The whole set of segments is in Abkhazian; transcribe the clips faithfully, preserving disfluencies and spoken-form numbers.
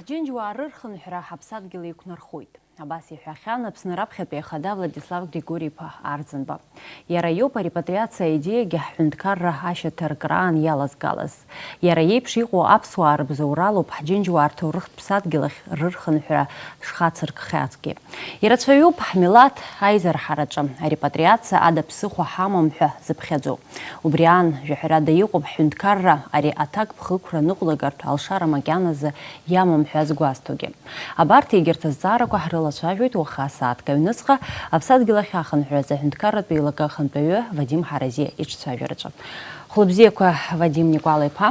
Џьынџьуаа рырхынҳәра ҳаԥсадгьыл еиқәнархоит. Абас иҳәахьан Аԥсны раԥхьатәи ахада Владислав Григори-иԥа Арӡынба. Иара иоуп арепатриациа аидеиагьы ҳҳәынҭқарра ашьаҭаркраан иалазгалаз. Иара иеиԥш иҟоу аԥсуаа рыбзоуралоуп ҳџьынџьуаа рҭоурыхтә ԥсадгьыл ахь рырхынҳәра шхацыркхьазгьы. Ирацәаҩуп ҳмилаҭ аизырҳараҿы арепатриациа ада ԥсыхәа ҳамам ҳәа зыԥхьаӡо. Убри аан, жәаҳәарада иҟоуп ҳҳәынҭқарра ари аҭакԥхықәра ныҟәнагартә алшара макьаназы иамам ҳәа згәазҭогьы. Абарҭ егьырҭ азҵаарақәа ҳрылацәажәоит уаха асааҭк аҩныҵҟа Аԥсадгьыл ахь ахынҳәразы аҳәынҭқарратә еилакы ахантәаҩы Вадим Ҳаразиа иҿцәажәараҿы. Хәлыбзиақәа, Вадим Никәала-иԥа.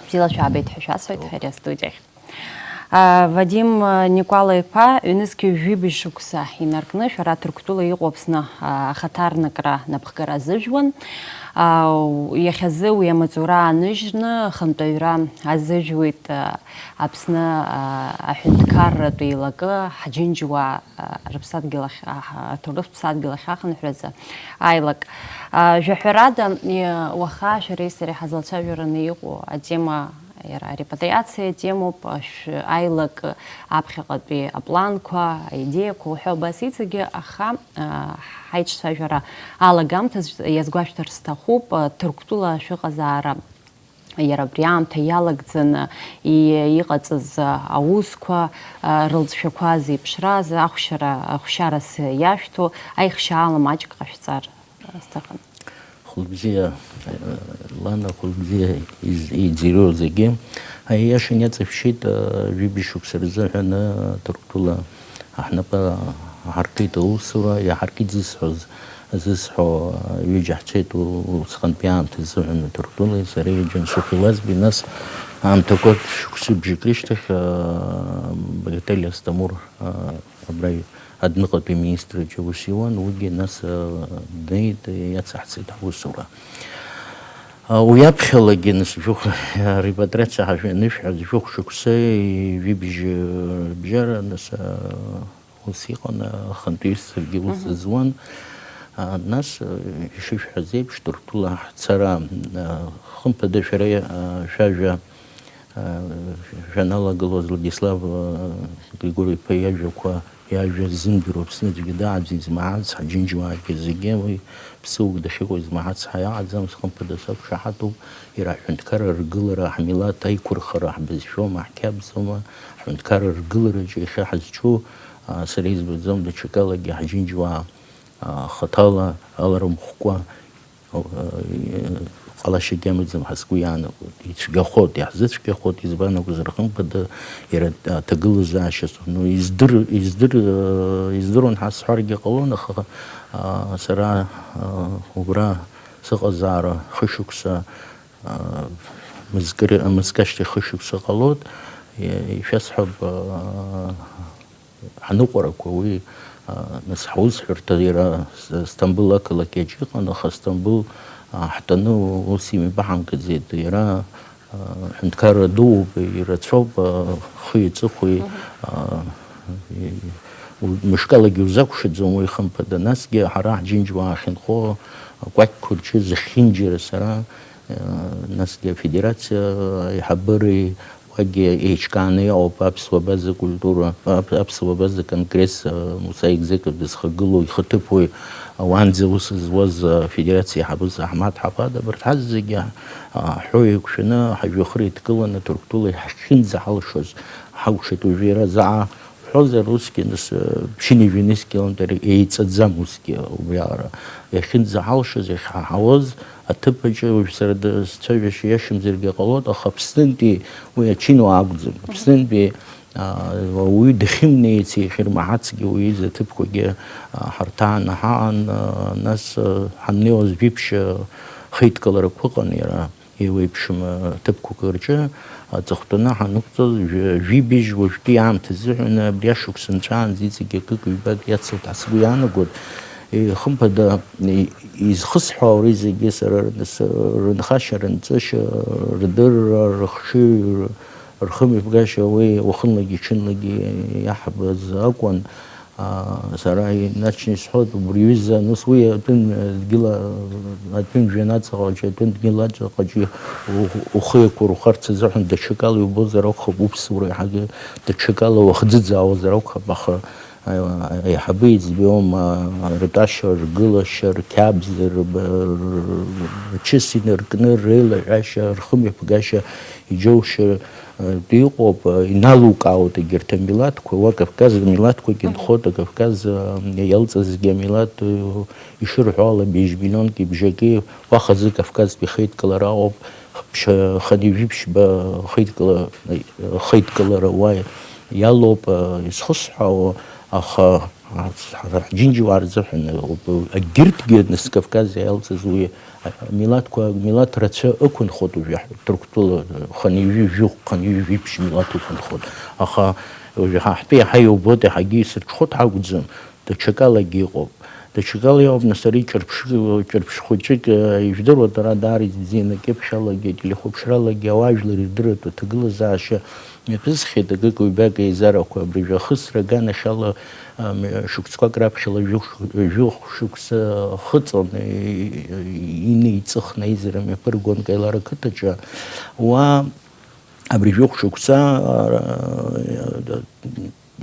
Бзиала шәаабеит ҳәа шәасҳәоит ари астудиахь. А, Вадим, а, Никәала-иԥа, ҩнызқьи жәибжь шықәса инаркны шәара Ҭырқәтәыла иҟоу Аԥсны, а, ахаҭарнакра напхгара азыжәуан. А, у-, иахьазы уи амаҵура ааныжьны ахантәаҩра азыжәуеит, а, Аԥсны, а, аҳәынҭқарратә еилакы ҳџьынџьуаа, а, рыԥсадгьыл ахь, а, ҳа-, аҭоурыхтә ԥсадгьыл ахь ахынҳәразы аилак. А, жәаҳәарада, е, уаха шәареи сареи ҳазлацәажәараны иҟоу атема иара арепатриациа атемоуп, ашә-, аилак аԥхьаҟатәи апланқәа, аидеиақәа уҳәа убас иҵегьы, аха, а, ҳаиҿцәажәара алагамҭазы иазгәашәҭар сҭахуп, а, Ҭырқәтәыла шәыҟазаара иара абри аамҭа иалагӡаны и-, иҟаҵаз аусқәа, а, рылҵшәақәа зеиԥшраз, ахәшьара, ахәшьарас иашәҭо, аихшьаала маҷк ҟашәҵар, а, сҭахын. Хәылбзиа, э, Лана, хәылбзиа из-, иӡырҩуа зегьы. Аиашан иаҵашәшьеит, э, ҩажәи шықәса рзыҳәан, э, Ҭырқәтәыла ҳнапы ҳаркит аусура, иаҳаркит зысҳәоз, зысҳәо, э, ҩыџьа ҳцеит у-, усҟантәи аамҭа азыҳәан Ҭырқәтәылеи сареи Џьансыхә Елазбеи, нас аамҭақәа шықәсыбжьык рышьҭахь, э, Багателиа Асҭамыр, э, Абра адәныҟатәи министр џьа ус иуан, уигьы нас, а, днеит, иацаҳҵеит ҳусура. А, уи аԥхьалагьы нас жәохә-, арепатриациа ҳажәа-, анышәҳәа, жәохә шықәса ҩажәи бжьы рыбжьара, нас, а, ус иҟан, а, хантәаҩыс саргьы ус Мгм. зызуан. А, нас, а, ишышәҳәаз еиԥш, Ҭырқәтәыла ҳцара, а, хымԥада шәара, а, шәажәа, а, шәаналагылоз Владислав, а, Григори-иԥа иажәақәа Иажәа ззымдыруа Аԥсны аӡәгьы дааӡо измаҳац, ҳџьынџьуаагьы зегьы уи ԥсыуак дахьыҟоу измаҳац ҳәа иаҟаӡам, хымԥада сақәшаҳаҭуп, иара аҳәынҭқарра ргылара, ҳмилаҭ аиқәырхара, ҳбызшәоума, ҳқьабзоума, аҳәынҭқарра ргылараҿы иахьа ҳазҿу, а, сара избаӡом, даҽакалагьы ҳџьынџьуаа, а, хаҭала аларымхәкәа, Ҟалашьагьы амаӡам ҳәа сгәы иаанагоит. Ицәгьахоит, иаҳзыцәгьахоит, избан акәзар, хымԥада, иара аҭагылазаашьа, ну, издыр-, издыр-, издыруан ҳәа сҳәаргьы ҟалон, аха, а, сара, а, убра сыҟазаара хышықәса, а, мызкы ри-, мызкы ашьҭахь хышықәса ҟалоит, и-, ишәасҳәап, а, Ҳныҟәарақәа уи, а, нас ҳусҳәарҭа иара С-, Сҭамбыл ақалақь аҿы иҟан, аха Сҭамбыл, а, ҳтәаны ус имҩаԥаҳамгаӡеит. Иара, а, ҳәынҭқарра дууп, ирацәоуп, а, хи-ҵыхәеи, Мгм. а, и-, у-, мышкалагьы узақәшаӡом уи, хымԥада. Насгьы ҳара ҳџьынџьуаа ахьынхо акәакьқәа рҿы зехьынџьара сара, а, насгьы афедерациа аиҳабыреи, Уигьы еиҿкааны иҟоуп аԥсуа база культура, ап-, аԥсуа база конгресс, а, Муса Егзеков дызхагылоу ихаҭыԥуаҩ, а, уанӡа аус зуаз, а, афедерациа иҳабыз Аҳмаҭ Ҳапада, абарҭ ҳазегьы, а, ҳҳәо еиқәшәаны, ҳажәҩахыр еидкыланы, Ҭырқәтәыла иаҳхьынӡаҳалшоз ҳакәшеит. Уажәы иара заа ҳҳәозар, усгьы нас, а, ԥшьынҩажәи нызқь километр еиҵаӡам усгьы убриаҟара. Иахьынӡаҳалшоз, иахьҳаҳауаз, Аҭыԥ аҿы уажә сара д-, сцәажәашьа иашамзаргьы ҟалоит, аха Аԥснынтәи уи ачынуаа акәӡам. Аԥснынтәи, а, ауаҩы дахьымнеиц, иахьырмаҳацгьы уи изы аҭыԥқәагьы, а, ҳарҭааны ҳаан, а, нас, а, ҳаннеиуаз жәиԥшь, а, хеидкыларақәа ыҟан иара еиуеиԥшым, а, ҭыԥқәак рҿы, аҵыхәтәаны ҳанықәҵоз жәа-, жәибжь уажәтәи аамҭа азыҳәан абри ашықәс нҵәаанӡа иҵегь акык-ҩбак иацлт ҳәа сгәы иаанагоит. Хымԥада, и-, изхысҳәаауеи зегьы сара рныс-, рынхашьа, рынҵышьа, рдырра, рыхшыҩ, рхымҩаԥгашьа уи уахынлагьы ҽынлагьы иаҳбаз акәын. Сара иначны исҳәоит, убри ҩыза, нас уи атәым дгьыла, атәым жәҩан аҵаҟаҿы, атәым дгьыл аҵаҟаҿы ухы еиқәурхарц азыҳәан даҽакала иубозар акәхап, уԥсуара иаҳагьы даҽакала уахӡыӡаауазар акәхап, аха аиҳабы иӡбеиуам, ртәашьа, ргылашьа, рқьабз, рчыс инаркны, реилаҳәашьа, рхымҩаԥгашьа, иџьоушьа, иҟоуп, иналукаауеит егьырҭ амилаҭқәа, уа Кавказ амилаҭқәагьы нхоит, Кавказ иалҵыз зегьы амилаҭ ишырҳәо ала, бжь миллионки бжаки уахазы Кавказтәи хеидкылара ыҟоуп, хԥшь-, хынҩажәи ԥшьба хеидкыла-, хеидкылара уа иалоуп, изхысҳәаауа, аха ҳара ҳџьынџьуаа рзыҳәан, егьырҭгьы нас Кавказ иалҵыз уи Милаҭқәа, милаҭ рацәа ықәынхоит уажәы, ҳа-, Ҭырқәтәыла хынҩажәи жәохә, хынҩажәи ԥшь милаҭ ықәынхоит. Аха уажәы ҳа ҳтәы иаҳа иубоит, иаҳагьы исырҽхәоит ҳакәӡам, даҽакалагьы иҟоуп. Даҽакала иҟоуп, нас, ари ҿырԥш-, ҿырԥш хәыҷык, э, ижәдыруа, дара даара ибзианы, кьыԥхьалагьы, телехәаԥшралагьы, ауаажәлар ирдырратәу аҭагылазаашьа Иаԥысхьеит акык-ҩбак еизарақәа, абыржәы ахысра аганахьала, ам, шықәсқәак раԥхьала жәохә-, жәохә шықәса хыҵуан, и-, и-, инеиҵыхны аизара мҩаԥыргон Каилар ақыҭаҿы. Уа абри жәохә шықәса, а,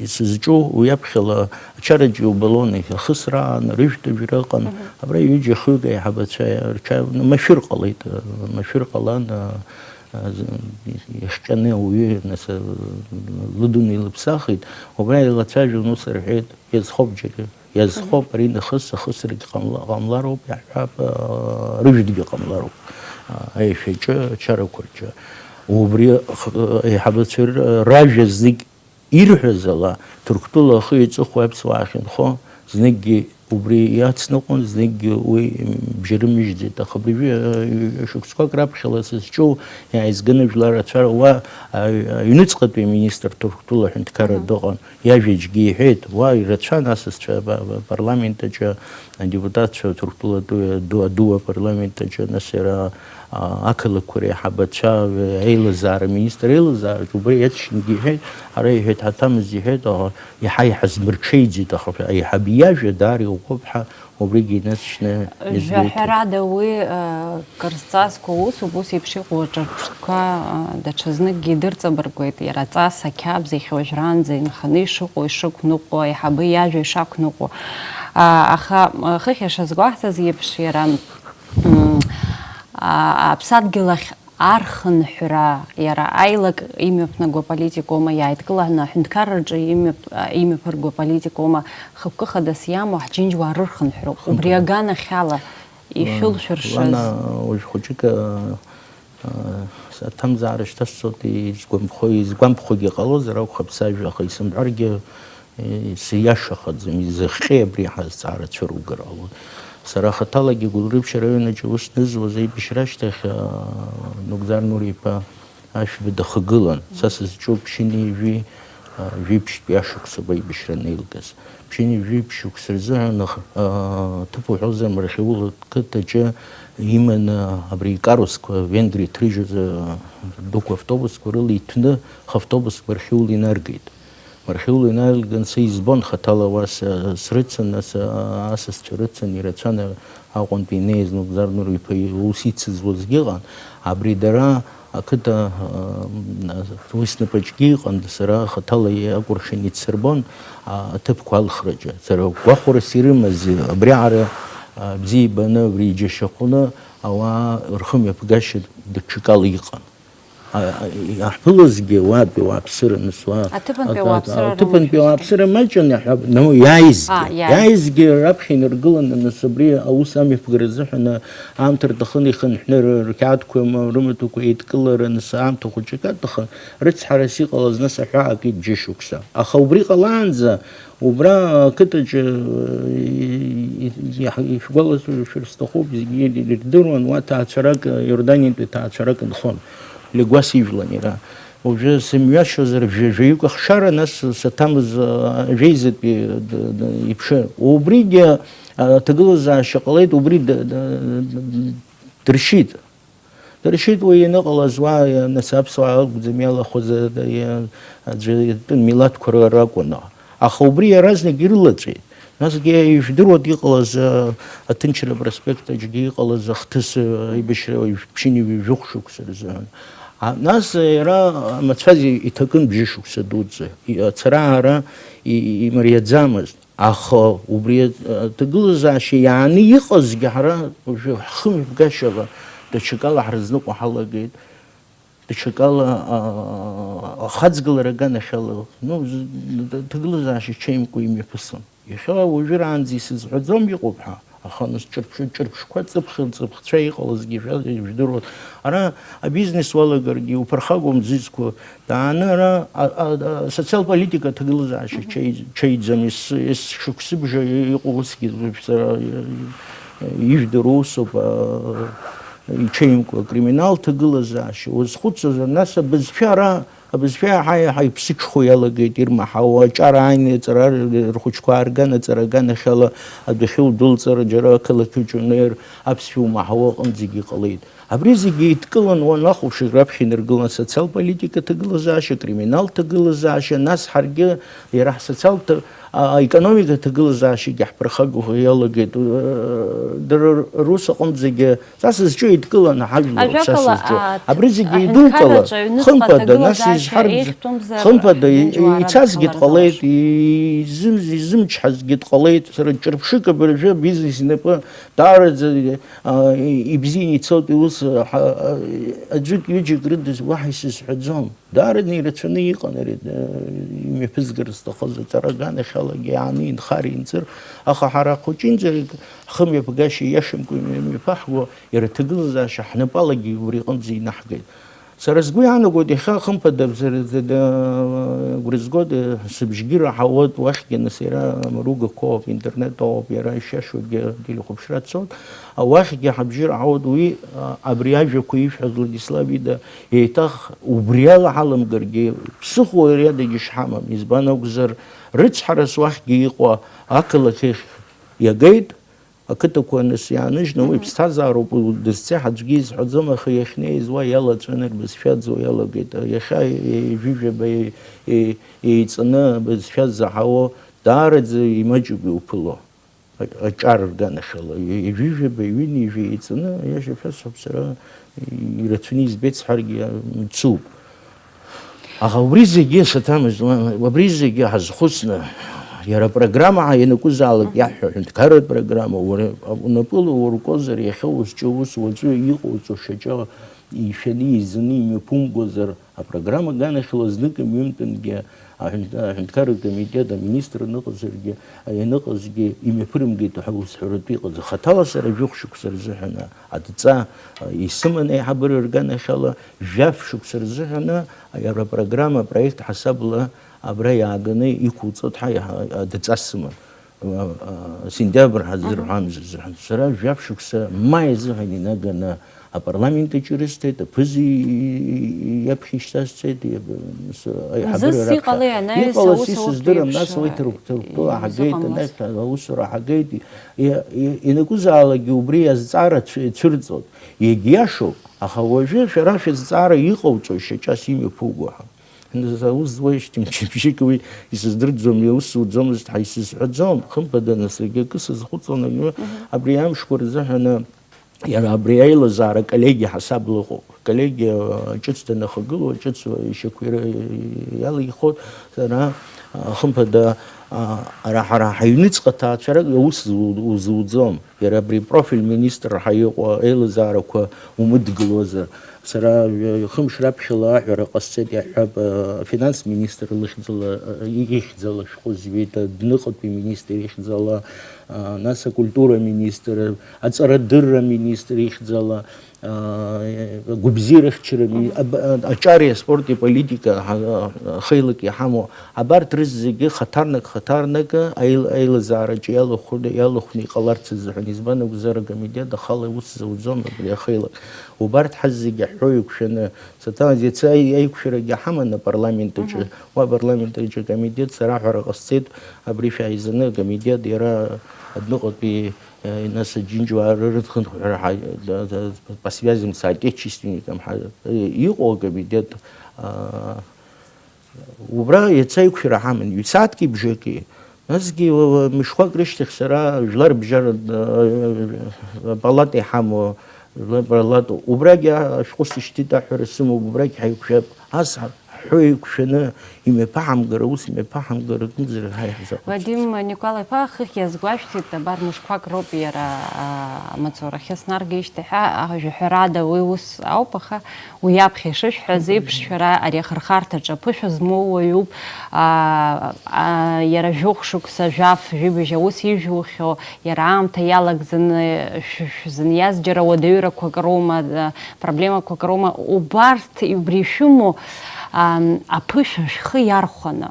сызҿу уи аԥхьала ачараҿы иубалон, ахысра аан, рыжәтә жәра ыҟан. Мгм. Абра ҩыџьа-хҩык аиҳабацәа рча-, машәыр ҟалеит, машәыр ҟалан, а, иахҟьаны ауаҩы, нас, лыдунеи лыԥсахит, убра еилацәажәон, ус рҳәеит, иазхоуп џьаргьы, иазхоуп, ари нахыс ахысрагь ҟамла-, ҟамлароуп, иаҳҳәап, аа, рыжәтәгьы ҟамлароуп, аа, аишәаҿы, ачарақәа рҿы. Убри х-, аиҳабацәа р-, ражәа зегь ирҳәаз ала, Ҭырқәтәыла ахы иҵыхәа аԥсуаа ахьынхо, зныкгьы убри иацныҟәон, зныкгьы уи бжьы рымыжьӡеит. Аха абыржәы, э, шықәсқәак раԥхьала сызҿу иааизганы жәлар рацәа уа, аҩ-, аҩныҵҟатәи аминистр Ҭырқәтәыла аҳәынҭқарра Мгм. дыҟан. Иажәаџьгьы иҳәеит, уа ирацәан асасцәа ап-, ап-, апарламент аҿы адепутатцәа, Ҭырқәтәылатәи аду-, аду апарламент аҿы, нас иара, а, ақалақьқәа реиҳабацәа, аилазаара аминистр аилазаараҿы убри иацшьнгьы иҳәеит, ара иҳәеит, ҳаҭамыз иҳәеит, аха иаҳа иҳазмырҽеиӡеит, аха аиҳабы иажәа даара иӷәӷәоуп ҳәа убригьы инаҵшьны издырит. Жәаҳәарада уи, а, кыр зҵазкуа усуп, ус еиԥш иҟоу аҿырԥштәқәа, а, даҽазныкгьы идырҵабыргуеит, иара аҵас, ақьабз иахьа уажәраанӡа инханы ишыҟоу, ишықәныҟәо, аиҳабы иажәа ишақәныҟәо. А, аха, а, хыхь ишазгәаҳҭаз еиԥш, иара, м, а, аԥсадгьыл ахь архынҳәра, иара аилак имҩаԥнаго политикоума, иааидкыланы аҳәынҭқарраҿы имҩаԥ-, а, имҩаԥырго политикоума, хықәкы хадас иамоу ҳџьынџьуаа рырхынҳәроуп. Убри Хымԥада. аганахьала ишәылшәыршаз. Лана уажә хәыҷык, а, а, аҭамзаара шьҭасҵоит, изгәамԥхо-, изгәамԥхогьы ҟалозар акәхап сажәа, аха исымҳәаргьы, Сиашахаӡам, изыхҟьеи абри ҳәа азҵаара цәыругар ҟалоит. Сара хаҭалагьы Гәылрыԥшь араион аҿы ус дызуаз аибашьра ашьҭахь, аа, Нугзар Нури-иԥа Ашәба дахагылан. Са сызҿу ԥшьынҩажәи, аа, жәиԥшьтәи ашықәсоуп аибашьра анеилгаз. Ԥшьынҩажәи ԥшь шықәса рзыҳәан, аа, ҭыԥ уҳәозар, Мархьаул ақыҭаҿы иманы абри икарусқәа Венгриа иҭрыжьыз, аа, дуқәа автобусқәа рыла иҭәны, хавтобуск Мархьаул инаргеит. Мархьаул иналган, са избон хаҭала уа са-, срыцын, ас-, асасцәа рыцын, ирацәаны Аҟәантәи инеиз Нугзар Нури-иԥа иус ицызуазгьы ыҟан. Абри дара ақыҭа, а, уи снапаҿгьы иҟан, сара хаҭала иакәыршан ицсырбон, а, аҭыԥқәа алхраҿы. Сара гәахәарас ирымаз, абриаҟара, а, бзиа ибаны, абри иџьашьахәны ауаа рхымҩаԥгашьа даҽакала иҟан. А, а, иаҳԥылозгьы уатәи ауааԥсыра, нас уа Аҭыԥантәи а, а, ауааԥсыра аҭыԥантәи рымҩаԥгашьа. Ауааԥсыра маҷын иаҳҳәап, ну, иааизгьы, А, иааизгьы. Иааизгьы раԥхьа инаргыланы, нас абри аус амҩаԥгара азыҳәан аамҭа рҭахын ихынҳәны ры-, рқьаадқәа м-, рымаҭәақәа еидкылара, нас аамҭа хәыҷык аҭахын, рыцҳарас иҟалаз, нас аҳәаак ит џьышықәса. Аха убри ҟалаанӡа, Убра ақыҭаҿы, и-, и-, иаҳ-, ишәгәаласыршәар сҭахуп, зегьы ирдыруан, уа ҭаацәарак, Иорданиантәи ҭаацәарак нхон, Легәас ижәлан иара. Уажәы сымҩашьозар, жәа-, жәаҩык ахшара, нас саҭамыз, а, жәеизатәи д-, д-, иԥшын. Убригьы, а, аҭагылазаашьа ҟалеит, убри д-, д-, д-, дыршьит. Дыршьит уи ианыҟалаз, уа, нас аԥсуаа акәӡам иалахәыз, а, а, аӡәы итәын, милаҭқәа ра-, ракәын. Аха убри иаразнак ирылаҵәеит. Насгьы ижәдыруа иҟалаз, а, аҭынчра апроспект аҿгьы иҟалаз ахҭыс, а, аибашьра ԥшьынҩажәи жәохә шықәса рзыҳәан. А, нас иара амацәаз иҭакын бжьышықәса дуӡӡа. И-, ацара-аара и-, имариаӡамызт. Аха убри аҭагылазаашьа иааны иҟазгьы ҳара уажәы ҳхымҩаԥгашьала даҽакала ҳрызныҟәо ҳалагеит. Даҽакала, а, ахаҵгылара аганахьала, ну, з-, ҭагылазаашьа ҽеимкәа имҩаԥысын. Иахьа уажәраанӡа исызҳәаӡом иҟоуп ҳәа, аха нас ҿырԥш-, ҿырԥшқәа, ҵыԥх-, ҵыԥхцәа иҟалазгьы жәа-, ижәдыруан. Ара абизнес уалагаргьы уԥырхагоуп зызқәа, дааны ара, а, а, а, социал-политика аҭагылазаашьа ҽеи-, ҽеиӡам, ес-, ес-, шықәсыбжа иҟоу усгьы сара, ижәдыруа усуп, а, иҽеимкәа, акриминал ҭагылазаашьа уазхәыцуазар, нас абызшәа ара, абызшәа иаҳа-иаҳа иԥсыҽхәо иалагеит, ирмаҳауа, аҿар ааины, аҵара рхәыҷқәа аарган, аҵара аганахьала адәахьы удәылҵыр, џьара ақалақь аҿы унеир, аԥсшәа умаҳауа аҟынӡагьы иҟалеит. Абри зегьы еидкыланы уанахәаԥш, раԥхьа инаргылан асоциал-политика ҭагылазаашьа, акриминал ҭагылазаашьа, нас ҳаргьы иара ҳсоциалтә, а, аекономика ҭагылазаашьагьы ҳԥырхагахо иалагеит. Дара рус аҟынӡагьы са сызҿу еидкыланы ҳажәлар, са сызҿу. Абри зегьы идукылан, хымԥада, нас изҳаргӡ-, хымԥада, ицазгьы дҟалеит, изым-, изымчҳазгьы дҟалеит. Сара ҿырԥшык абыржәы абизнес инапы даараӡа, а, и-, ибзианы ицоит, иус, а, ҳа-, а, аӡәык-ҩыџьак рыда уаҳа исызҳәаӡом. Даараны ирацәаны иҟан ари, а, имҩаԥызгар зҭахыз аҵара аганахьалагьы иааны инхар-инҵыр, аха ҳара хәыҷынӡа ҳхымҩаԥгашьа иашамкәа имҩаԥаҳго, иара аҭагылазаашьа ҳнапалагьы убри аҟынӡа инаҳгеит. Сара сгәы иаанагоит, иахьа хымԥада, бзар-, д-, д-, гәра згоит, сыбжьгьы раҳауеит, уахьгьы нас иара амаругақәоуп, интернет ауп, иара ишиашоугьы телехәаԥшра цоит, уахьгьы ҳабжьы раҳауеит, уи, а, абри ажәақәа ишәҳәаз Владислав ида еиҭах убриала ҳаламгаргьы, ԥсыхәа иадагьы шҳамам, избан акәзар, рыцҳарас уахьгьы иҟоу ақалақь ахь иагеит, ақыҭақәа аныс иааныжьны, уи ԥсҭазаароуп, уи дызцеи ҳаӡәгьы изҳәаӡом, аха иахьнеиз уа иалаҵәаны рбызшәа аӡуа иалагеит. Иахьа ҩажәижәаба е-, е-, еиҵаны абызшәа заҳауа даараӡа имаҷуп иуԥыло. А-, аҿар рганахьала, ҩажәижәаба, ҩынҩажәа еиҵаны, аиаша шәасҳәап, сара ирацәаны избеит сҳәаргьы мцуп. Аха убри зегьы саҭамыз, убри зегьы ҳазхәыцны, иара апрограмма ианакәызаалак иаҳҳәо, аҳәынҭқарратә программа, уара унапыла уаркозар, иахьа узҿу ус, уаҵәы иҟоуҵо шьаҿа ишәаны, еизаны имҩаԥумгозар, апрограмма аганахьала знык ҩынтәынгьы аҳәынҭ-, аҳәынҭқарратә комитет аминистр аныҟазаргьы, ианыҟазгьы имҩаԥырымгеит ҳәа узҳәаратәы иҟаӡам. Хаҭала сара жәохә шықәса рзыҳәан адҵа, а, исыман аиҳабыра рганахьала, жәаф шықәса рзыҳәаны иара апрограмма, апроект ҳасабла абра иааганы иқәуҵоит ҳәа иаҳа-, адҵа сыман. А, а, сентиабр ҳазырҳәамзар рзыҳәан. Сара жәаф шықәса ма изыҳәан инаганы апарламент аҿы ирысҭеит, аԥыза иаԥхьа ишьҭасҵеит, иаб-, с-, аиҳабыра раԥхьа. Иҟалаз исыздырам, нас уи Ҭырқәтәыла ҳагеит, анахь аусура ҳагеит, и-, и-, ианакәызаалакгьы убри азҵаара цәы-, цәырҵуан. Иагьиашоуп, аха уажәы шәара шәызҵаара иҟауҵои шьаҿас имҩаԥуго ҳәа. Нас аус зуеижьҭеи мчыбжьык уи исыздырӡом, иаус зуӡомызт ҳәа исызҳәаӡом. Хымԥада, нас егьакы сазхәыцлан, аҩны абри амшқәа рзыҳәаны иара абри аилазаара аколлегиа ҳасабла ыҟоуп. Аколлегиа, а, ҿыц данахагылоу, ҿыц ишьақәира иалихоит. Сара, а, хымԥада, а, ара ҳара ҳаҩныҵҟа ҭаацәарак аус зу-, узуӡом. Иара абри профиль министр ҳәа иҟоу аилазаарақәа умыдгылозар. Сара, э, хымш раԥхьала аҳәара ҟасҵеит, иаҳҳәап, э, афинанс министр лыхьӡала, э, ихьӡала шәҟәы зҩеит, адәныҟатәи министр ихьӡала, э, нас акультура министр, аҵарадырра министр ихьӡала, э, агәабзиарахьчара ми-, аб-, а-, аҿари аспорти аполитика ҳа-, а-, хеилак иҳамоу, абарҭ рызегьы хаҭарнак-хаҭарнакы аил-, аилазаараҿы иалахәны, иалахәны иҟаларц азыҳәан, избан акәзар, акомитет ахала аус зауӡом абри ахеилак. Убарҭ ҳазегьы ҳҳәо еиқәшәаны, саҭамыз иацы аи-, аиқәшәарагьы ҳаман апарламент аҿы. Уа апарламент аҿы акомитет, сара аҳәара ҟасҵеит, абри шәааизаны акомитет иара адәныҟатәи, э, нас аџьынџьуаа рыдхынҳәра ҳа-, да-, да-, по связям с соотечественником ҳа-, э, иҟоу акомитет, а, Убра иацы аиқәшәара ҳаман, ҩ-сааҭки бжаки. Насгьы уа-, уа-, мышқәак рышьҭахь сара жәлар бжьара, э, палата иҳамоу, жәлар палата, убрагь ашәҟәы сышьҭит аҳәара сымоуп, убрагь ҳаиқәшәап. Ас ҳәа еиқәшәаны имҩаԥаҳамгар, аус имҩаԥаҳамгар акымзар ҳаиҳәазар. Вадим Николаи-иԥа, хыхь иазгәашәҭеит, абар мышқәак роуп иара, а, амаҵурахьы снаргеижьҭеи ҳәа, а, жәаҳәарада уи ус ауп, аха уи аԥхьа ишышәҳәаз еиԥш, шәара ари ахырхарҭаҿы аԥышәа змоу уаҩуп, а, а, иара жәохә шықәса, жәаф, жәибжь аус ижәухьоу, иара аамҭа иалагӡаны шә-, шәзыниаз џьара уадаҩрақәак роума, а, проблемақәак роума, убарҭ убри ишәымоу, ам, аԥышәа шәхы иархәаны.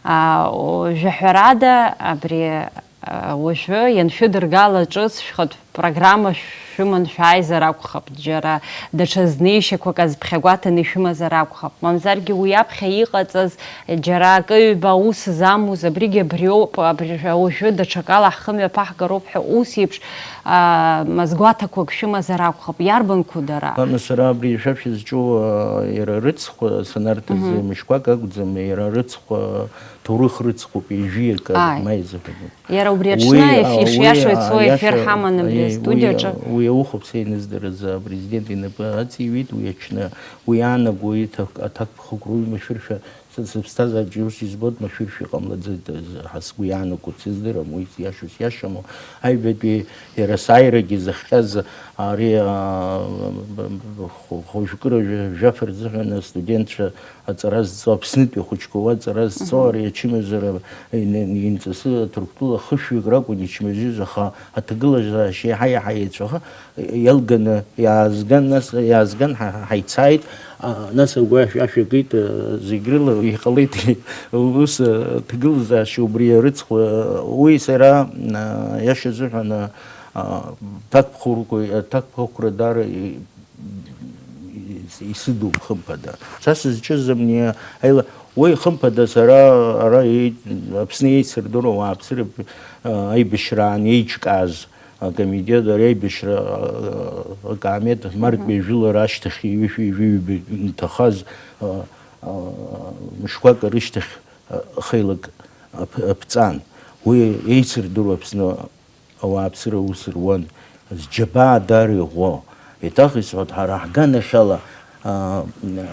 А, о, жәаҳәарада, абри, а, уажәы ианшәыдыргала ҿыц шәхатә программа шәыман шәааизар акәхап, џьара даҽа знеишьақәак азԥхьагәаҭаны ишәымазар акәхап, мамзаргьы уи аԥхьа иҟаҵаз џьара акы-ҩба аус замуз, абригь абриоуп, абри уажәы даҽакала ҳхы мҩаԥаҳгароуп ҳәа ус еиԥш, а, мазгәаҭақәак шәымазар акәхап, иарбанқәоу дара? Ана сара абри шәа шәызҿу, а, иара рыцхә санарҭаз Мгм. мышқәак акәӡам, иара рыцхә, а, ҭоурых рыцхәуп, ижәиак Ааи. ма изыҳәан. Иара убри аҽны Уи, еф-, а, ишиашоу уи, ицо а, ефир иаша, ҳаман абри аиеи, астудиаҿы. Уи, уи аухәаԥса иныздараз апрезидент инапы аҵеиҩит, уи аҽны, уи аанаго иҭак-, аҭакԥхықәра, уи машәыршәа, са сыԥсҭазаараҿы ус избоит, машәыршәа иҟамлаӡеит, ҳа сгәы иаанагоит, сыздырам, уи иашоу сиашаму, аҩбатәи иара сааирагьы зыхҟьаз ари, а, хә-, хәажәкыра жәа-, жәаф рзыҳәан астудентцәа аҵара зҵо, Аԥснытәи ахәыҷқәа уа аҵара зҵо, Мгм. ари ачымазара ин-, инҵысы Ҭырқәтәыла хышәҩык ракәын ичмазаҩыз, аха аҭагылазаашьа еиҳа-еиҳа еицәаха, иалганы иаазган, нас иаазган, ҳа-, ҳаицааит, а, нас агәашә ашә акит, а, зегь рыла иҟалеит, ус, а, ҭагылазаашьа убри арыцхә, а, уи сара, а, иашазыҳәан, а, а, ҭакԥхықәра, ҭакԥхықәра даара и-, ис-, исыдуп, хымԥада. Са сызҿыз амни аила-, уи, хымԥада, сара ара еи-, Аԥсны еицырдыруа ауааԥсыра, а, аибашьраан еиҿкааз акомитет, ари аибашьра, а, акаамеҭ мартәи Мгм. жәылара ашьҭахь ҩышәи ҩажәи ҩба инҭахаз, а, а, мышқәак рышьҭахь, а, хеилак аԥ-, аԥҵан. Уи еицырдыруа Аԥсны ауааԥсыра аус руан, зџьабаа даара иӷәӷәоу. Еиҭах исҳәоит, ҳара ҳганахьала, аа,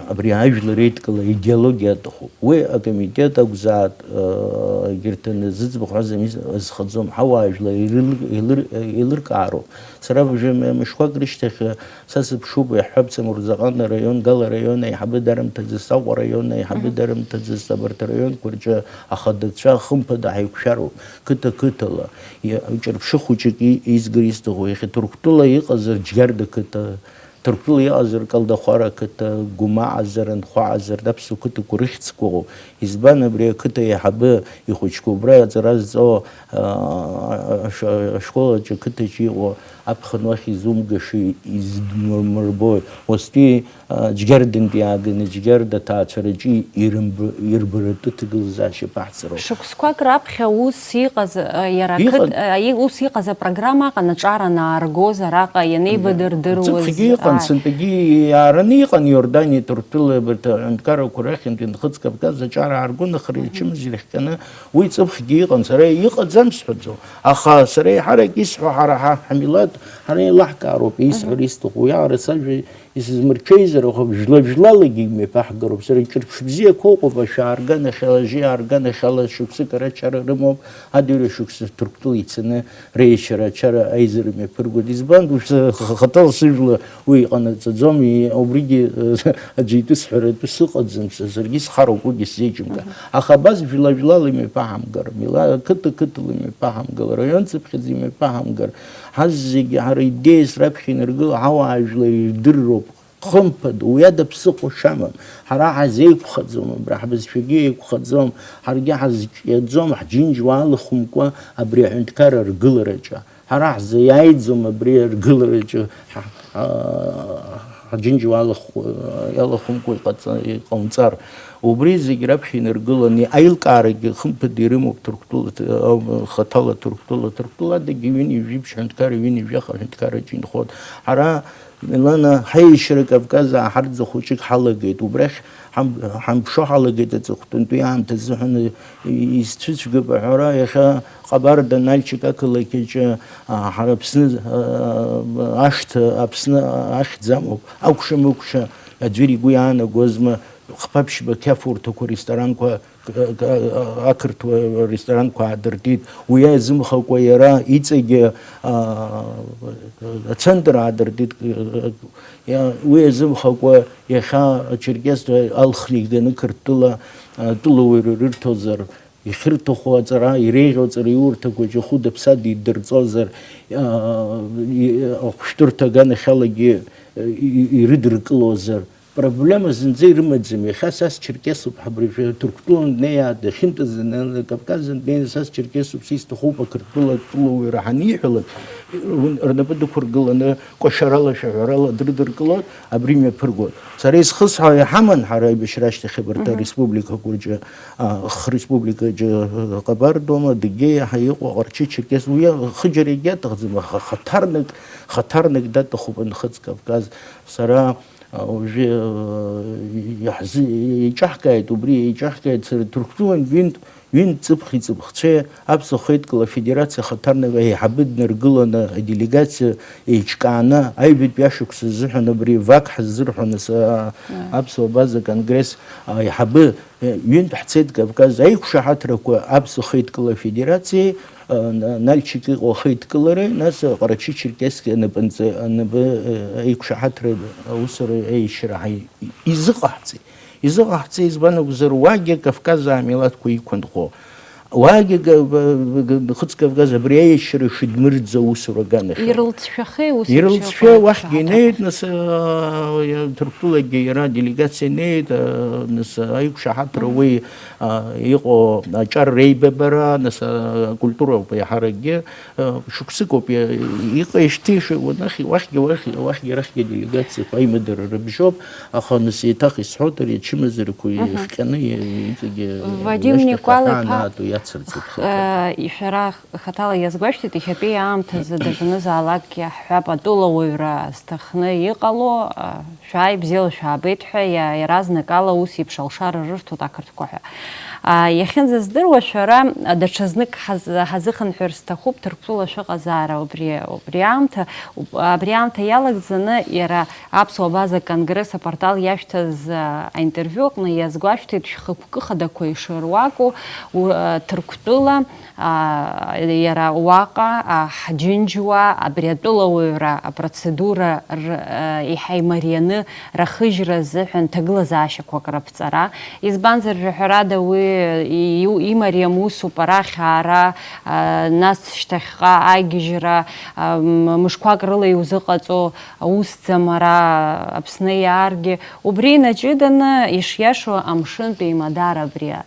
абри ажәлар еидкыла идеологиа аҭахуп. Уи акомитет акәзааит, аа, егьырҭ зыӡбахә ҳәа зымиз азхаӡом, ҳауаажәлар еилыр-, еилыр-, еилыркаароуп. Сара абыржәы мышқәак рышьҭахь, са сыԥшуп, иаҳҳәап, Самурзаҟан араион, Гал араион аиҳабы дарымҭаӡац, Аҟәа араион аиҳабы Мгм. дарымҭаӡац, абарҭ араионқәа рҿы ахадацәа хымԥада ҳаиқәшәароуп, қыҭа-қыҭала. Иа-, ҿырԥшы хәыҷык и-, изгар исҭаху, иахьа Ҭырқәтәыла иҟазар Џьгьарда қыҭа, Ҭырқәтәыла иҟазар Калдахәара қыҭа, Гәымаҟазар, Анхәаҟазар, аԥсуа қыҭақәа рыхьӡқәа ыҟоуп. Избан абри ақыҭа аиҳабы ихәыҷқәа убра аҵара зҵо, аа, аш-, ашкол аҿы, ақыҭаҿы иҟоу аԥхын уахь изумгаша, измырбои? Уаҵәтәи Џьгьардантәи иааганы, Џьгьарда аҭаацәараҿы ирымб-, ирбаратәы ҭагылазаашьа баҳҵароуп. Шықәсқәак раԥхьа ус иҟаз, а, иара Иҟан. ақыҭ-, а, и-, ус иҟаз апрограмма аҟан аҿар анааргоз, араҟа ианеибадырдыруаз, Ҵыԥхгьы иҟан, ааи. Сынтәагьы иаараны иҟан Иорданиа, Ҭырқәтәыла, абарҭ аҳәынҭқаррақәа рахьынтәи нхыҵ Кавказ аҿар ааргон, аха Мгм. ичымазара иахҟьаны уи ҵыԥхгьы иҟан, сара иҟаӡам сҳәаӡом. Аха сара еиҳарак исҳәо, ҳара ҳа-, ҳмилаҭ, ҳара еилаҳкаароуп, исҳәар Мгм. исҭаху, уи аҟара сажәа Исызмырҽеизар, аха жәла-, жәлалакгьы мҩаԥаҳгароуп. Сара ҿырԥшыбзиақәа ыҟоуп, ашәаа рганахьала, ажьаа рганахьала, шықәсык ара ачара рымоуп, адырҩа шықәса Ҭырқәтәыла ицаны реиашьара ачара аизара мҩаԥыргоит. Избан, ус х-, хаҭала сыжәла уи иҟанаҵаӡом, и-, убригьы, э, аӡәы итәы сҳәаратәы сыҟаӡам, са саргьы схароуп, уигьы сзеиҿымкаа. Мгм. Аха абас жәла-, жәлала имҩаԥаҳамгар, мила-, қыҭа-қыҭала имҩаԥаҳамгар, араион цыԥхьаӡа имҩаԥаҳамгар, Ҳазегьы ҳара идеиас раԥхьа инаргыло ҳауаажәлар ирдырроуп, хымԥада, уи ада ԥсыхәа шамам. Ҳара ҳазеиқәхаӡом, абра ҳбызшәагьы еиқәхаӡом, ҳаргьы ҳазҿиаӡом, ҳџьынџьуа алахәымкәа абри аҳәынҭқарра аргылараҿы. Ҳара ҳзы иааиӡом абри аргылараҿы ҳа-, ҳа-, ҳџьынџьуа алахә-, иалахәымкәа иҟаҵа-, иҟауҵар. Убри зегь раԥхьа инаргыланы аилкаарагьы, хымԥада, ирымоуп Ҭырқәтәыла, ҭ-, хаҭала Ҭырқәтәыла, Ҭырқәтәыла адагьы ҩынҩажәи жәиԥшь ҳәынҭқарра, ҩынҩажәи аха ҳәынҭқарраҿы инхоит. Ҳара Милана, ҳаиашьара Кавказ ааҳарӡа хәыҷык ҳалагеит. Убрахь ҳам-, ҳамԥшо ҳалагеит аҵыхәтәантәи аамҭа азыҳәан изцәыцәгап аҳәара, иахьа Ҟабарда Нальчик ақалақь аҿы, а, ҳара Аԥсны, а, ашҭа, Аԥсны ахьӡ амоуп. Акәша-мыкәша аӡәыр игәы иаанагозма, хԥа-ԥшьба қьафурҭақәа, ресторанқәа, ақырҭуа ресторанқәа аадыртит, уи азымхакәа иара иҵегьы, а, ацентр аадыртит, иа-, уи азымхакәа иахьа ачерқьесцәа алхны иганы Қырҭтәыла, а, тәылауаҩра рырҭозар, ихьырҭаху аҵара, иреиӷьу аҵара иурҭақәа џьахәыда-ԥсада иддырҵозар, а, и-, ахәшәтәырҭа аганахьалагьы, и-, и-, ирыдыркылозар, проблема зынӡа ирымаӡам. Иахьа са счерқьесуп, ҳабри Ҭырқәтәыла днеиаат, дахьынтәазы, Кавказынтә днеины, са счерқьесуп, са исҭахуп ақырҭтәыла атәылауаҩра ҳаниҳәалак, рнапы дықәыргыланы кәашарала, шәаҳәарала дрыдыркылоит, абри мҩаԥыргоит. Сара исхысҳәаауа иҳаман ҳара аибашьра ашьҭахь абарҭ Мгм. ареспубликақәа рҿы, а, хреспубликаҿы, а, Ҟабардоума, Адыгеиа ҳәа иҟоу Ҟарчы-Черкес, уи хыџьара егьаҭахӡам, аха хаҭарнак, хаҭарнак даҭахуп Нхыҵ Кавказ. Сара Уажәы, э, иаҳзы-, еиҿаҳкааит, убри еиҿаҳкааит сара Ҭырқәтәылантә ҩынтә, ҩынтә ҵыԥх иҵыԥхцәеи Аԥсуа Ахеидкыла Афедерациа ахаҭарнак аиҳабы днаргыланы аделегациа еиҿкааны аҩбатәи ашықәс азыҳәан абри ВАК ҳаззырҳәаны са Аиеи. Аԥсуа Абаза Конгресс аиҳабы Ҩынтә ҳцеит Кавказ аиқәшаҳаҭрақәа Аԥсуа Хеидкыла Афедерациеи, а, на-, Нальчик иҟоу ахеидкылареи, нас Ҟарачы-Черкесск анапынҵа-, анапы, а, аиқәшаҳаҭра аусура аиашьара ҳаи-, изыҟаҳҵеит. Изыҟаҳҵеит, избан акәзар, уагьы Кавказ амилаҭқәа иқәынхо. Уагьы га-, га-, га-, Нхыҵ Кавказ абри аиашьара шыдмырӡо аусура аганахьала. Ирылҵшәахеи ус еиԥш Ирылҵшәа иҟоу уахьгьы ҳаҭыр? Инеит, нас, а, Ҭырқәтәылагьы иара аделегациа неит, а, нас, аиқәшаҳаҭра Мгм. уи а, иҟоу аҿар реибабара, нас, а, акультура ауп еиҳаракгьы, а, шықәсык ауп иа-, иҟеижьҭеи шы-, уанахь-, уахьгьы, уахь-, уахьгьы арахьгьы делегациақәа аимадара рыбжьоуп, аха, нас, еиҭах исҳәоит, ари ачымазарақәа Мгм. ихҟьаны, и-, иҵегьы Вадим ашьҭахь Никәал-иԥа, аҳәаан аату иацырҵеит. Э, шәара хаҭала иазгәашәҭеит, иахьатәи аамҭазы дажәанызаалакгьы ҳҳәап, атәылауаҩра зҭахны иҟало, а, Шәааи, бзиала шәаабеит ҳәа иа-, иаразнакала ус еиԥш алшара рырҭоит ақырҭқәа ҳәа. А, иахьынӡаздыруа, шәара даҽазнык ҳаз-, ҳазыхынҳәыр сҭахуп Ҭырқәтәыла шәыҟазаара убри, убри аамҭа, уб-, абри аамҭа иалагӡаны иара Аԥсуа Абаза Конгресс апортал иашәҭаз, а, аинтервиу аҟны иазгәашәҭеит шәхықәкы хадақәа ишыруаку, у-, а, Ҭырқәтәыла, а, иара уаҟа, а, ҳџьынџьуаа абри атәылауаҩра апроцедура р-, а, иҳаимарианы рахыжьра азыҳәан ҭагылазаашьақәак раԥҵара. Избанзар, жәаҳәарада, уи и-, имариам усуп арахь аара, а, нас шьҭахьҟа агьежьра, а, м-, мышқәак рыла иузыҟаҵо усӡам ара Аԥсны иааргьы. Убри инаҷыданы, ишиашоу амшынтә еимадара абри ҳ-,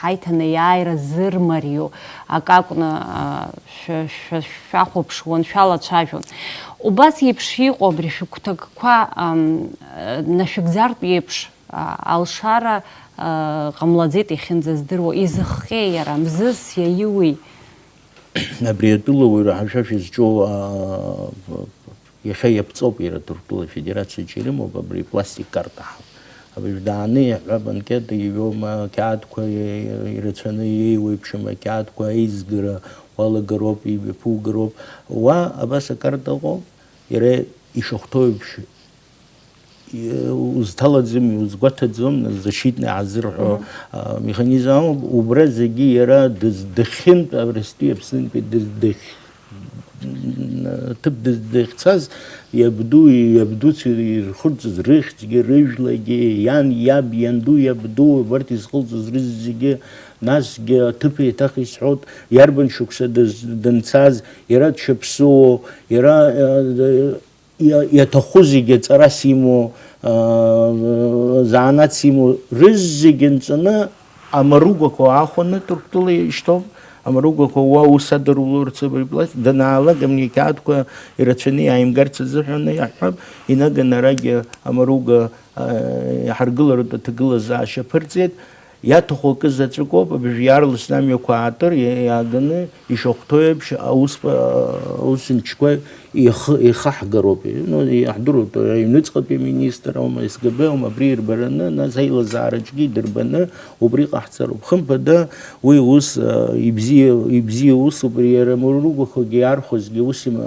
ҳаиҭанеиааира зырмариоу акакәны, а, шәа-, шәа-, шәахәаԥшуан, шәалацәажәон. Убас еиԥш иҟоу абри шәыгәҭакқәа, ам, а, нашәыгӡартә еиԥш, а, алшара, а, ҟамлаӡеит иахьынӡаздыруа. Изыхҟьеи иара, мзызс иаиуи? Абри атәылауаҩра ҳәа шәа шәызҿоу, а, Иахьа иаԥҵоуп, иара Ҭырқәтәыла Афедерациаҿы ирымоуп абри апластик карта ҳәа. Абыржә дааны иаҳҳәап, анкета иҩуам, ақьаадқәа ирацәаны еиуеиԥшым, ақьаадқәа аизгара уалагароуп, имҩаԥугароуп. Уа абас акарта ыҟоуп, иара ишахәҭоу еиԥш, и-, узҭалаӡом, иузгәаҭаӡом, защитный ҳазырҳәо, Мгм. а, механизм амоуп, убра зегьы иара дыз-, дыхьынтә Абрыстәи Аԥснынтәи дыз-, дых-, ҭыԥ дыз-, дахьцаз, иабду, иабдуцәа ирхырҵыз рыхьӡгьы, рыжәлагьы, иан, иаб, ианду, иабду, абарҭ изхылҵыз рызегьы, насгьы аҭыԥ еиҭах исҳәоит, иарбан шықәса дыз-, данцаз, иара дшаԥсыуоу, иара, э, иа-, иаҭаху зегьы, аҵарас имоу, аа, занааҭс имоу, рызегьы нҵәаны амаругақәа аахәаны Ҭырқәтәыла ишьҭоуп. Амаругақәа уа ус адыруларц абри апласт данаалак, абни ақьаадқәа ирацәаны иааимгарц азыҳәаны иаҳҳәап, инаганы арагьы амаруга, аа, иҳаргыларатә аҭагылазаашьа ԥырҵеит. Иаҭаху акы заҵәык ауп, абыржә иаарласны амҩақәа аатыр, иа-, иааганы, ишахәҭоу еиԥш, аусқәа, аусмчқәа Ихы, ихаҳгароуп, ну, иаҳдыруеит, аҩныҵҟатәи аминистр аума, СГБ аума, абри ирбараны, нас аилазаараҿгьы идырбаны, убри ҟаҳҵароуп. Хымԥада, уи ус, а, ибзиа, ибзиа усуп, иара ргәахәгьы иаархәазгьы ус има-,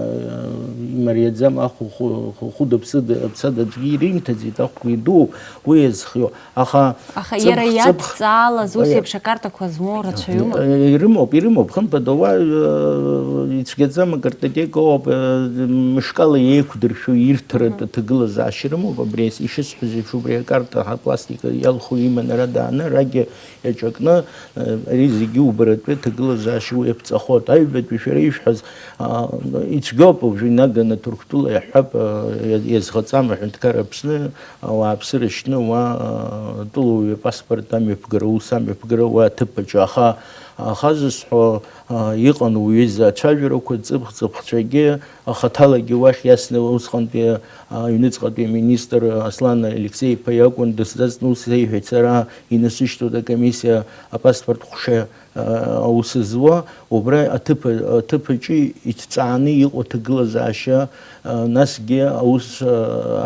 имариаӡам, ахә-, хәы-, хәыда-ԥсыда, аԥсадаҿгьы ирымҭаӡеит, ахәгьы идууп, уи иазхиоу. Аха Аха ҵыԥх, иара ҵыԥх. Иадҵаалаз ус Уи еиԥш акартақәа змоу рацәаҩума? Э, ирымоуп, ирымоуп, хымԥада, уа, э, ицәгьаӡам акартотека ыҟоуп, э, мышкала еиқәдыршәо ирҭаратә Мгм. аҭагылазаашьа рымоуп, абри ес-, ишысҳәаз еиԥш, убри акарта аха пластика иалху иман ара дааны, арагьы иаҿакны, э, ари зегьы убаратәы аҭагылазаашьа уи иаԥҵахоит. Аҩбатәи шәара ишәҳәаз, а, ицәгьоуп, уажәы инаганы Ҭырқәтәыла иаҳҳәап, а, иа-, иазхаҵам аҳәынҭқар Аԥсны, ауааԥсыра шьны уа, а, атәылауаҩы апаспорт амҩаԥгара, аус амҩаԥгара уа аҭыԥ аҿы. Аха, аха зысҳәо, а, иҟан уҩыза ацәажәарақәа, ҵыԥх-ҵыԥхцәагьы, ахаҭалагьы уахь иасны усҟантәи, а, аҩныҵҟатәи аминистр Аслан Алексеи-иԥа иакәын дысзаҵны, ус сеиҳәеит сара, инасышьҭуеит акомиссиа апаспорт ҟәша аус зуа, убра аҭыԥ, аҭыԥ аҿы иҭҵааны иҟоу аҭагылазаашьа, насгьы аус,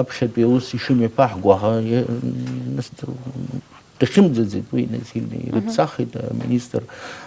аԥхьатәи аус ишымҩаԥаҳго, аха, нас, дахьымӡаӡеит уи, нас, Мгм. ирыԥсахит, аминистр,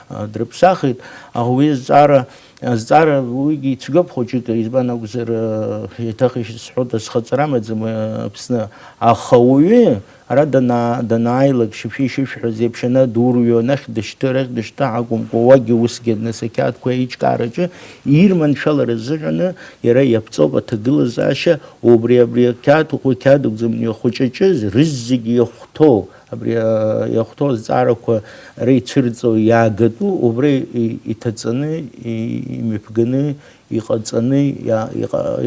а, дрыԥсахит, аха уи азҵаара, азҵаара уигьы ицәгьоуп хәыҷык, избан акәзар, а, еиҭах ишысҳәо, азхаҵара амаӡам, а, Аԥсны, аха уаҩы, Ара дана-, данааилак, шәа ишышәҳәаз еиԥш, ана дурҩо, анахь дышьҭы, арахь дышьҭы ҳакәымкәа, уагьы усгьы, нас, ақьаадқәа аиҿкаараҿы ирманшәалара азыҳәаны иара иаԥҵоуп аҭагылазаашьа, убри, абри ақьаад, уи қьаад акәӡам, хәыҷы-ҷы рызегьы иахәҭоу, абри, а, иахәҭоу азҵаарақәа реицәырҵо иаагатәу, убра и-, иҭаҵаны, и-, имҩаԥганы, иҟаҵаны иа-, иҟа-,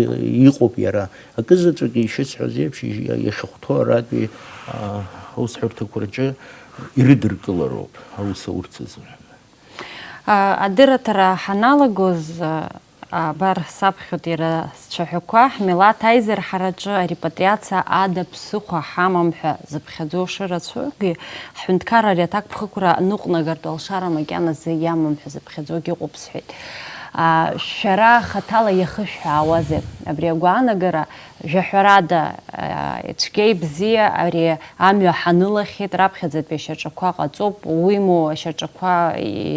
иҟоуп иара. Акызаҵәык ишысҳәаз еиԥш, ижь-, иа-, иахьахәҭоу аратәи, а, аусҳәарҭақәа рҿы ирыдыркылароуп аус аурц азыҳәан. А, адырраҭара ҳаналагоз, а, абар саԥхьоит иара зцәаҳәақәа, ҳмилаҭ аизырҳараҿы арепатриациа ада ԥсыхәа ҳамам ҳәа зыԥхьаӡоу шырацәоугьы, ҳҳәынҭқарра ари аҭакԥхықәра аныҟәнагартә алшара макьаназы иамам ҳәа зыԥхьаӡогьы ыҟоуп сҳәеит. А, шәара хаҭала иахышәҳәаауазеи абри агәаанагара? Жәаҳәарада, а, цәгьа ибзиа ари амҩа ҳанылахьеит, раԥхьаӡатәи ашьаҿақәа ҟаҵоуп, уимоу ашьаҿақәа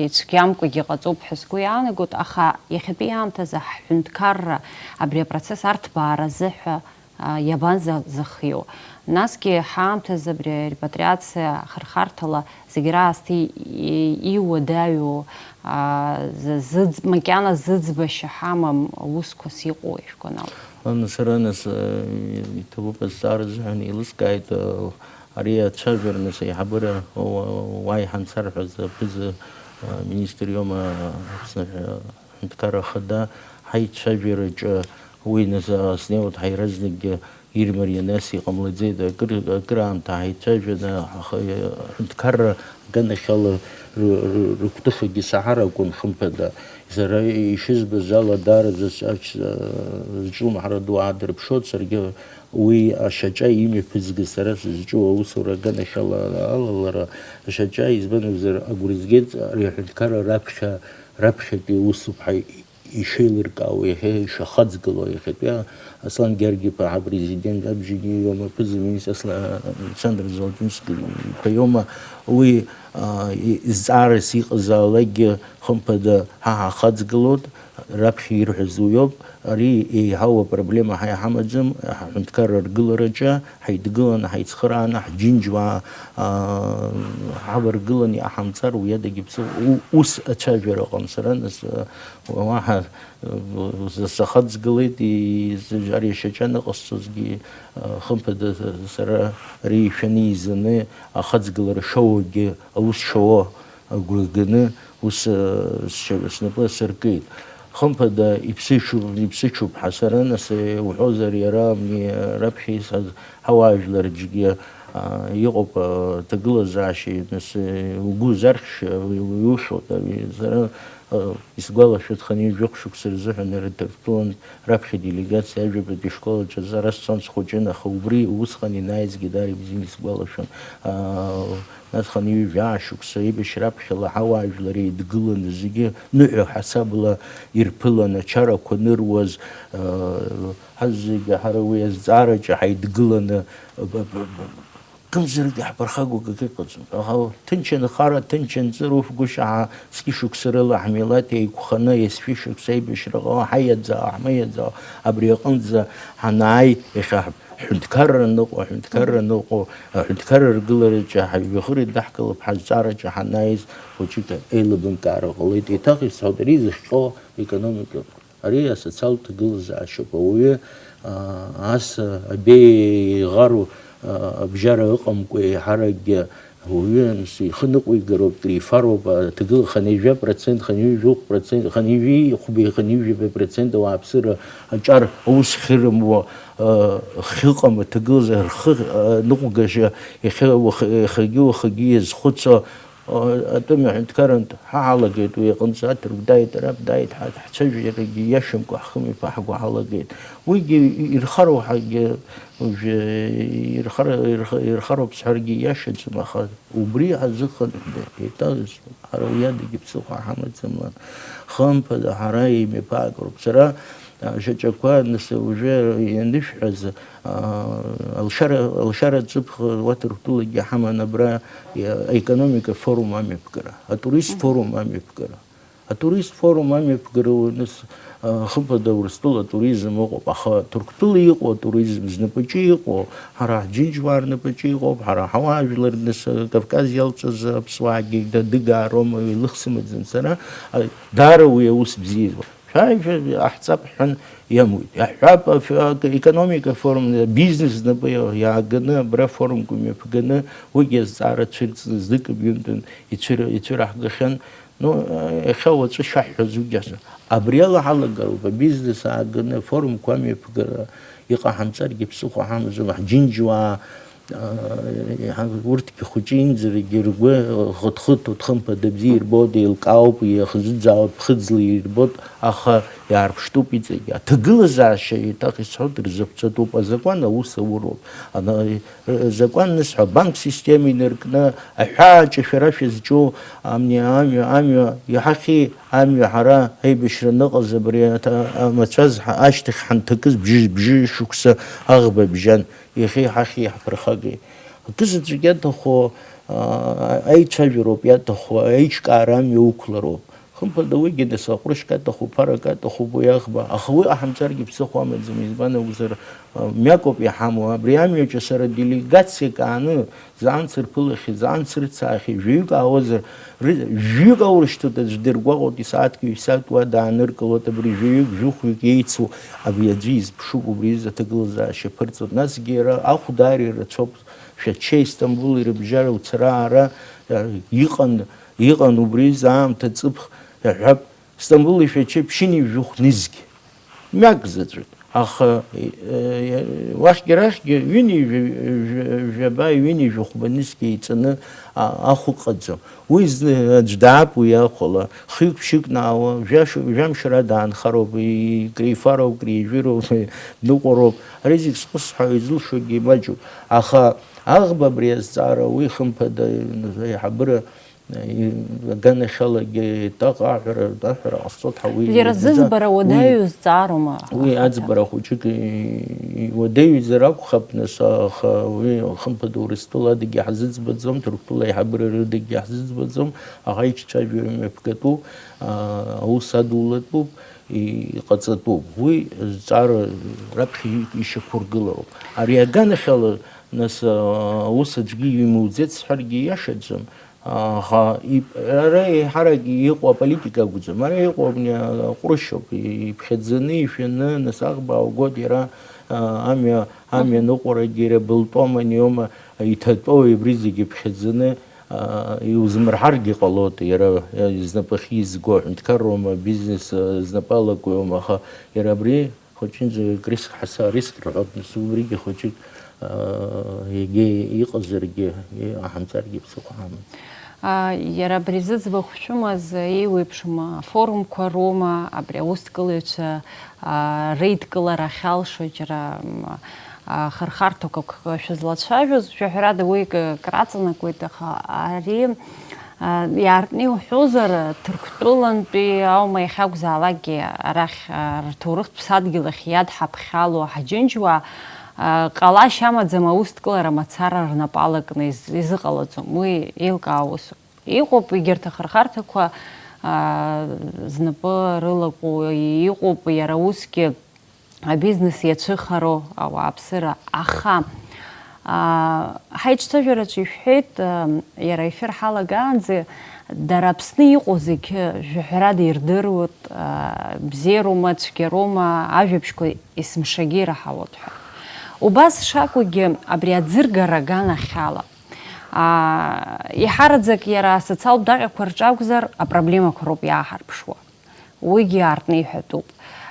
ицәгьамкәагьы ҟаҵоуп ҳәа сгәы иаанагоит, аха иахьатәи аамҭазы ҳҳәынҭқарра абри апроцесс арҭбаара азыҳәа а, иабанӡа-, захиоу? Насгьы ҳаамҭазы абри арепатриациа ахырхарҭала зегь раасҭа и-, и-, иуадаҩу, а, зы-, зыӡ-, макьана зыӡбашьа ҳамам аусқәас иҟоу ишәгәанала. Ан-, сара, нас, э, иҭабуп азҵаара азыҳәан еилыскааит, э, ари ацәажәара, нас, аиҳабыра уа-, уа иҳанцар ҳәа зы аԥыза, э, министр иоума, Аԥсны ҳәа Аҳәынҭқарра Ахада ҳаицәажәараҿы уи назы снеиуеит, ҳаи-, иаразнакгьы ирмарианы ас иҟамлаӡеит. Акыр, акыраамҭа ҳаицәажәаны, аха, аҳәынҭқарра аганахьала ры-, ры-, рыгәҭыхагьы саҳар акәын, хымԥада. Сара ишызбаз ала, даараӡа сач-, зҿлымҳара ду аадырԥшуан, саргьы уи ашьаҿа имҩаԥызгаз, сара сызҿу аусура аганахьала алалара ашьаҿа, избан акәзар, агәра згеит ари аҳәынҭқарра раԥхьа, раԥхьатәи аусуԥҳа ишеилыркаауа, иахьа ишахаҵгылоу, иахьатәи Аслан Гьаргь-иԥа, ҳапрезидент, абжьыни иоума, аԥыза-министр Аслан, Александр Золотинский-иԥа иоума, уи, а, и-, зҵаарас иҟазаалакгьы, хымԥада, ҳа ҳахаҵгылоит, раԥхьа ирҳәаз уиоуп, ари еиҳау апроблема ҳа иҳамаӡам, ҳҳәынҭқарра аргылараҿы, ҳаидгыланы, ҳаицхырааны, ҳџьынџьуаа, аа, ҳаваргыланы иҟаҳамҵар, уи адагьы ԥсыхәа, у-, ус ацәажәара ыҟам сара, нас, уаҳа, э, сахаҵгылеит, и-, ари ашьаҿа аныҟасҵозгьы, э, хымԥада, сара ари ишәаны-еизаны ахаҵгылара шоугьы, аус шоуа агәра ганы, ус, э, сшьа-, снапы асыркит. Хымԥада, иԥсышьоуп, иԥсышьоуп ҳәа сара, нас, э, уҳәозар, иара, э, раԥхьа исҳәаз ҳауаажәларгьы, Иҟоуп аҭагылазаашьа, нас, угәы узархьша, уи, уи ухьуеит. Сара, исгәалашәоит, хынҩажәи жәохә шықәса рзыҳәан ирыдыркылан, раԥхьа делегациа Ажәабатәи ашкол аҿы ара сцон схәыҷын, аха убри усҟан ианааизгьы даара ибзианы исгәалашәон. Нас хынҩажәи жәаа шықәса аибашьра аԥхьала ҳауаажәлар еидгыланы, зегьы ныҳәа ҳасабла ирԥылан, ачарақәа аныруаз, ҳазегьы ҳара уи азҵаараҿы ҳаидгыланы, б-, б-, б-, кымзарак иаҳԥырхагоу акгьы ыҟаӡам. Аха ҭынч анхара, ҭынч анҵыруф гәышьа ҳа зқьышықәса рыла ҳмилаҭ еиқәханы, есшәышықәса аибашьра ҟала, ҳаиаӡаауа, ҳмаиаӡаауа, абри аҟынӡа ҳанааи, иахьа ҳ-, ҳҳәынҭқарра аныҟоу, аҳәынҭқарра аныҟоу, аҳәынҭқарра аргылараҿы ҳажәҩахыр идаҳкылап, ҳазҵаараҿы ҳанааиз, хәыҷык еилыбамкаара ҟалеит. Еиҭах исҳәоит, ари зыхҟьо аекономика. Ари асоциалтә ҭагылазаашьоуп. Ауаҩы, аа, ас абеиа еиӷару, аа, абжьара ыҟамкәа, еиҳаракгьы ауаҩы, нас, ихы ныҟәигароуп, крифароуп, аҭагыла хынҩажәа процент, хынҩажәи жәохә процент, хынҩажәи хәбеи, хынҩажәи жәаба процент ауааԥсыра аҿар аус хьырымуа, аа, хьыҟам аҭагылазаашьа рхы, аа, ныҟәгашьа иахьа уах-, иахьагьы уахагьы иазхәыцуа, Атәым аҳәынҭқарантә ҳаҳалагеит, уи аҟынӡа аҭырқә дааит, араԥ дааит, ҳа-, ҳцәажәарагьы иашамкәа ҳхымҩаԥаҳго ҳалагеит. Уигьы ирхароу ҳагьы, уажәы ирхар-, ирх-, ирхароуп сҳәаргьы иашаӡам, аха убри ҳазыхынҳәны, еиҭах ҳара уи адагьы ԥсыхәа ҳамаӡам, хымԥада ҳара имҩаԥаагроуп. Сара Шьаҿақәа, нас, уажәы ианышәҳәаз, аа, алшара, алшара ҵыԥх уа Ҭырқәтәылагьы ҳаман абра, аекономика форум амҩаԥгара, атурист форум амҩаԥгара. Атурист форум амҩаԥгара, нас, аа, хымԥада Урыстәыла атуризм ыҟоуп, аха Ҭырқәтәыла иҟоу атуризм знапаҿы иҟоу, ҳара ҳџьынџьуаа рнапаҿы иҟоуп, ҳара ҳауаажәлар, нас, Кавказ иалҵыз аԥсуаагьы дадыгаароума, илых сымаӡам сара, а, даара уи аус бзиа. Шәааи, шәа-, иҟаҳҵап ҳҳәан, иамуит. Иаҳҳәап, аф-, ак-, економика форум, бизнес знапы иа-, иааганы, абра форумк мҩаԥганы, уигьы азҵаара цәырҵны, знык ҩынтәын ицәыр-, ицәыраҳгахьан. Ну, иахьа уаҵәы шәаҳҳәаз уигьы ҳзы-, абри ала ҳалагароуп, абизнес ааганы, афорумқәа мҩаԥгара, иҟаҳамҵаргьы ԥсыхәа ҳамаӡам, ҳџьынџьуаа, Урҭгьы хәыҷы-инӡарагьы ргәы хыҭхыҭуеит, хымԥада бзиа ирбоит, еилкаауп, иахӡыӡаауеит, ԥхыӡла ирбоит, аха иаарԥштәуп иҵегьы. Аҭагылазаашьа, еиҭах исҳәоит, рзаԥҵатәуп, азакәан аус ауроуп. Ана-, закәан нысҳәа, абанк система инаркны, аҳәаа аҿы шәара шәызҿу, амни амҩа, амҩа иҳахьи, амҩа ҳара аибашьра аныҟаз абри аҭа-, амацәаз ҳа-, ашьҭахь ҳанҭакыз бжьы-, бжьышықәса аӷба бжьан. Иахьеи ҳахьи иаҳԥырхагеи. Акы заҵәык иаҭаху, аа, аицәажәароуп иаҭаху, аиҿкаара амҩа уқәлароуп. Хымԥада, уигьы дасу ҟәрышьк аҭахуп, ԥарак аҭахуп уи аӷба, аха уи ҟаҳамҵаргьы ԥсыхәа амаӡам, избан акәзар, аа, мҩакоуп иҳамоу. Абри амҩаҿы сара делегациак ааны, заанаҵ сырԥылахьеит, заанаҵ срыцаахьеит, жәаҩык аауазар, ры-, жәаҩык аурышьҭуеит, аӡә дыргәаҟуеит, исааҭк ҩ-сааҭк уа дааныркылоит, абри жәаҩык, жәохәҩык еицу, абри аӡәы изԥшуп, убри изы аҭагылазаашьа ԥырҵуеит. Насгьы иара ахә даара ирацәоуп, Шәача Истамбул ирыбжьара уцара-аара, э, иҟан, иҟан убри изы аамҭа ҵыԥх, иаҳҳәап, Стамбул ишәача ԥшьынҩажәи жәохә нызқь. Мҩак заҵәык. Аха, э, уахьгьы-арахьгьы ҩынҩажәи жәа-, жәаба, ҩынҩажәи хәба нызқь еиҵаны, а, ахә ыҟаӡам. Уи зны аӡә даап уи ахәала, хҩык-ԥшьҩык наауа, жәа-, жәамш ара даанхароуп, икреифароуп, креижәыроуп, дныҟәароуп. Ари зегь зхысҳәаауа изылшогьы маҷуп. Аха аӷба абри азҵаара уи, хымԥада, аиҳабыра, и-, аганахьалагьы етаҟа аҳәара, аҳәара ҟасҵоит ҳәа уи Иара иагаӡа-, зыӡбара уи уадаҩу зҵаароума? Уи аӡбара хәыҷык и-, и-, уадаҩзар акәхап, нас, аха уи, хымԥада, Урыстәыла адагьы ҳзыӡбаӡом, Ҭырқәтәыла аиҳабыра рыдагьы ҳзыӡбаӡом, аха аиҿцәажәара мҩаԥгатәуп, а, аус адулатәуп, и-, иҟаҵатәуп. Уи зҵаара раԥхьа и-, ишьақәыргылароуп. Ари аганахьала, нас, а, аус аӡәгьы имуӡеит сҳәаргьы иашаӡам, аха ип-, ара еиҳарак иҟоу аполитика акәӡам. Ара иҟоу абни аҟәрышьоуп, иԥхьаӡаны, ишәаны, нас аӷба ааугоит иара, а, амҩа, амҩа ныҟәарагьы иара былтәома, аниома, иҭатәоу, абри зегьы ԥхьаӡаны, а, иузмырҳаргьы ҟалоит, иара, а, знапы ахьизго аҳәынҭқарроума, бизнес, а, знапы алакҩоума, аха иара абри Хәыҷынӡа акриск ҳаса-, ариск рҳәоит, нас убригьы хәыҷык, аа, егьа иҟазаргьы, иҟаҳамҵаргьы ԥсыхәа амам. А, иара абри зыӡбахә шәымаз еиуеиԥшым афорумқәа роума, абри аусҭкылаҩцәа, а, реидкылара ахьалшо џьара, м, а, хырхарҭақәак шәызлацәажәоз, жәаҳәарада уи к-, краҵанакуеит, аха ари, а, иаартны иуҳәозар, Ҭырқәтәылантәи аума иахьакәзаалакгьы арахь, а, рҭоурыхтә ԥсадгьыл ахь иадҳаԥхьало ҳаџьынџьуаа, а, ҟалашьа амаӡам аусҭкылара мацара рнапы алакны из-, изыҟалаӡом. Уи еилкаау усуп. Иҟоуп егьырҭ ахырхарҭақәа, а, знапы рылаку, иҟоуп иара усгьы абизнес иацәыхароу ауааԥсыра. Аха, а, ҳаиҿцәажәараҿы ишәҳәеит, а, иара аефир ҳалагаанӡа, дара Аԥсны иҟоу зегьы жәаҳәарада ирдыруеит, а, бзиароума, цәгьароума, ажәабжьқәа есымшагьы ираҳауеит ҳәа. Убас шакәугьы, абри аӡыргара аганахьала, аа, еиҳараӡак иара асоциалтә даҟьақәа рҿы акәзар, апроблемақәа роуп иааҳарԥшуа. Уигьы аартны иҳәатәуп.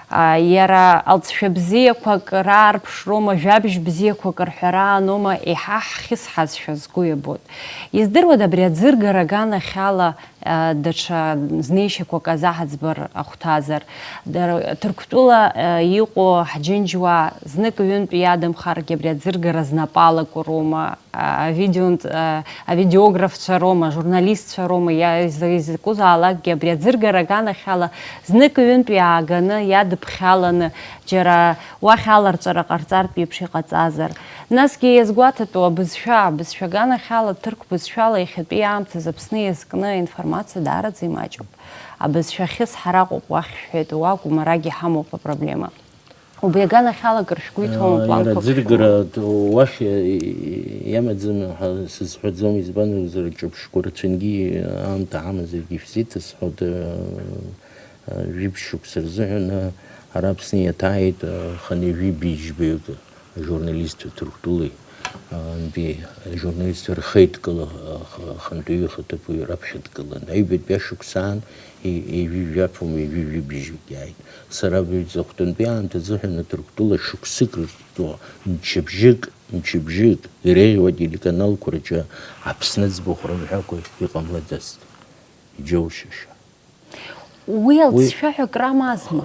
Аа, иара алҵшәа бзиақәак раарԥшроума, жәабжь бзиақәак рҳәара аноума, еиҳа ҳхьысҳазшәа сгәы иабоит. Издыруада, абри аӡыргара аганахьала, аа, даҽа знеишьақәак азаҳаӡбар ахәҭазар? Дара, Ҭырқәтәыла, аа, иҟоу ҳџьынџьуаа знык-ҩынтә иадамхаргьы абри аӡыргара знапы алаку роума? А, авидеонт-, а, авидеографцәа роума, ажурналистцәа роума, иа-, из-, изакәызаалакгьы абри аӡыргара аганахьала знык-ҩынтә иааганы, иадыԥхьаланы, џьара уахь аларҵәара ҟарҵартә еиԥш иҟаҵазар. Насгьы иазгәаҭатәу абызшәа, абызшәа аганахьала, ҭырқә бызшәала иахьатәи аамҭазы Аԥсны иазкны аинформациа даараӡа имаҷуп. Абызшәа ахьысҳара аҟоуп, уахь шәҳәеит, уакәым, арагь иҳамоуп апроблема. Убри аганахьала акыр шәгәы иҭоума, планқәак шәымоума? Иара аӡыргара уахь иамаӡам ҳәа сызҳәаӡом, избан акәзар, ҿырԥшқәа рацәангьы аамҭа ҳамазаргьы ишәзеиҭасҳәоит, жәибжь шықәса рзыҳәан ара Аԥсны иаҭааит хынҩажәи быжьбаҩык ажурналистцәа Ҭырқәтәылеи. Антәи ажурналистцәа рхеидкыла, ах-, ахантәаҩы ихаҭыԥуаҩ раԥхьа дгылан. Аҩбатәи ашықәс аан, и-, ҩажәи жәаф аума, ҩажәи жәибжьык иааит. Сара абри аҵыхәтәантәи аамҭазыҳәан Ҭырқәтәыла шықәсык рзы мчыбжьык, мчыбжьык иреиӷьу ателеканалқәа рҿы Аԥсны аӡбахә рымҳәакәа иҟамлаӡацт. Иџьоушьаша. Уи Уи алҵшәа ҳәа акрамазма?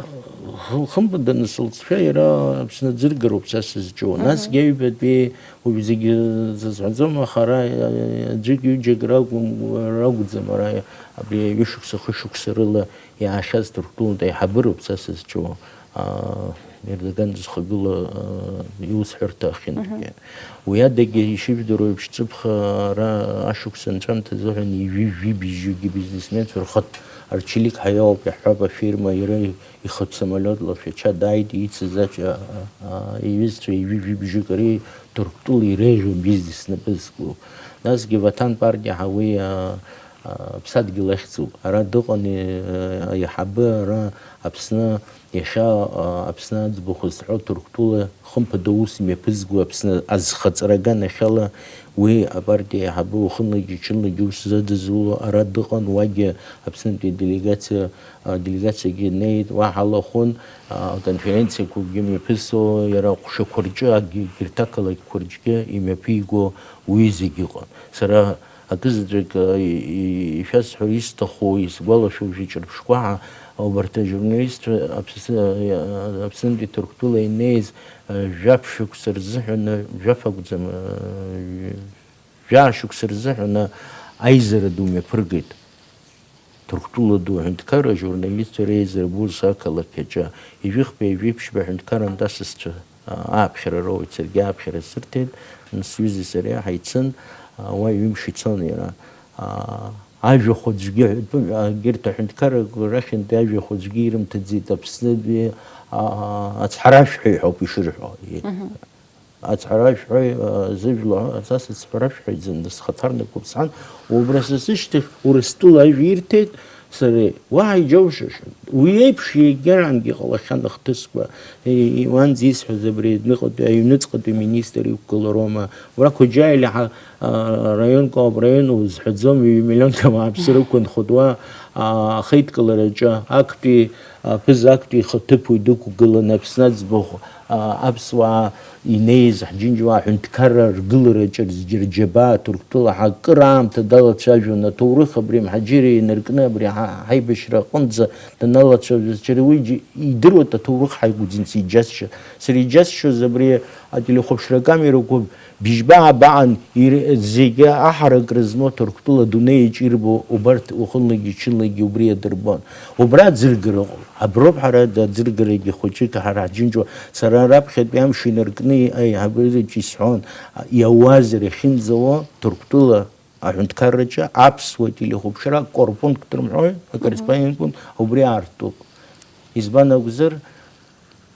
Х-, хымԥада, нас, алҵшәа иара Аԥсны аӡыргароуп са сызҿу. Мгм. Насгьы аҩбатәи уажә зегьы зазҳәаӡом, аха ара, а, аӡәык-ҩыџьак ракәым, ракәӡам, ара абри ҩышықәса, хышықәса рыла иаахьаз Ҭырқәтәылантә аиҳабыроуп са сызҿу. А, Ердоган дызхагылоу, а, иусҳәарҭа ахьынтәгьы. Мгм. Уи адагьы, ишыжәдыруа еиԥш, ҵыԥх ара ашықәс анҵәамҭа азыҳәан ҩажәи жәибжьык бизнесменцәа рхатә арчелик ҳәа иоуп иаҳҳәап, афирма, иара ихатә самолиотла Шәача дааит, ицыз ач-, а, а, иҩызцәа ҩажәи жәибжьык ари Ҭырқәтәыла иреиӷьу бизнес напы зкуп. Насгьы Ваҭан Партиа ҳәа уи, а, а, ԥсадгьыл ахьӡуп. Ара дыҟан, а, аиҳабы ара Аԥсны Иахьа, а, Аԥсны аӡбахә зҳәо Ҭырқәтәыла хымԥада аус имҩаԥызго Аԥсны азхаҵара аганахьала уи апартиа аиҳабы уахынлагьы-ҽынлагьы ус задызуло ара дыҟан, уагьы Аԥснытәи аделегациа, а, делегациагьы неит, уа ҳалахәын, а, аконференциақәакгьы мҩаԥысуа, иара аҟәшақәа рҿы, ак-, егьырҭ ақалақьқәа рҿгьы имҩаԥиго уи зегь ыҟан. Сара Акызаҵәык, э, и-, и-, ишәасҳәар исҭаху, исгәалашәо, жәаҿырԥшқәа ҳа, убарҭ ажурналистцәа Аԥсны, э, Аԥснынтәи Ҭырқәтәыла инеиз, э, жәаф шықәса рзыҳәаны, жәаф акәӡам, э, жәаа шықәса рзыҳәаны аизара ду мҩаԥыргеит. Ҭырқәтәыла ду аҳәынҭқарра ажурналистцәа реизара бус ақалақь аҿы ижәихԥеи ижәиԥшьба аҳәынҭқарантә асасцәа ааԥхьара роуеит, саргьы ааԥхьара сырҭеит, нас сҩызеи сареи ҳаицын, уа ҩымш ицон иара. Ажәахә аӡәгьы, егьырҭ аҳәынҭқаррақәа рахьынтәи ажәахә аӡәгьы ирымҭаӡеит Аԥснытәи ацҳаражәҳәаҩ ҳәа ауп ишырҳәо. Мгм. Ацҳаражәҳәаҩ, зыжәла, са сыцҳаражәҳәаҩӡам, схаҭарнакуп сҳәан, убра са сышьҭахь Урыстәыла ажәа ирҭеит, сара уаҳа иџьоушьашәа. Уи еиԥш егьараангьы иҟалахьан ахҭысқәа, и-, и-, уанӡа исҳәаз абри аҩныҟатәи, аҩныҵҟатәи министр иқәгылароума, уара Қәаџьаиа ҳа, а, раионк ауп, раион узҳәаӡом, ҩ-миллионк ауааԥсыра ықәынхоит, уа, Ахеидкылараҿы актәи аԥыза актәи ихаҭыԥуаҩ дықәгыланы Аԥсны аӡбахә аԥсуаа инеиз ҳџьынџьуаа аҳәынҭқарра ргылараҿы рџьабаа Ҭырқәтәыла ҳа акыр аамҭа далацәажәон аҭоурых абри амҳаџьыраа инаркны абри ҳаибашьра аҟынӡа даналацәажәоз, џьара уи идыруеит аҭоурых ҳаигәӡынц иџьасшьо. Сара иџьасшьоз абри ателехәаԥшра акамерақәа Быжьба-аабаан зегьы аҳаракра змоу Ҭырқәтәыла адунеи аҿы ирбо убарҭ уахынлагьы-ҽынлагьы убри адырбон. Убра аӡыргара ыҟоуп. Аброуп ҳара аӡыргарагьы хәыҷык ҳара ҳџьынџьуа. Сара раԥхьатәи амш инаркны аиҳабыраҿы исҳәон, иауазар иахьынӡауа Ҭырқәтәыла аҳәынҭқарраҿы аԥсуа телехәаԥшра акорпункт рымҳәои, акорреспондент пункт, убри аартуп. Избан акәзар,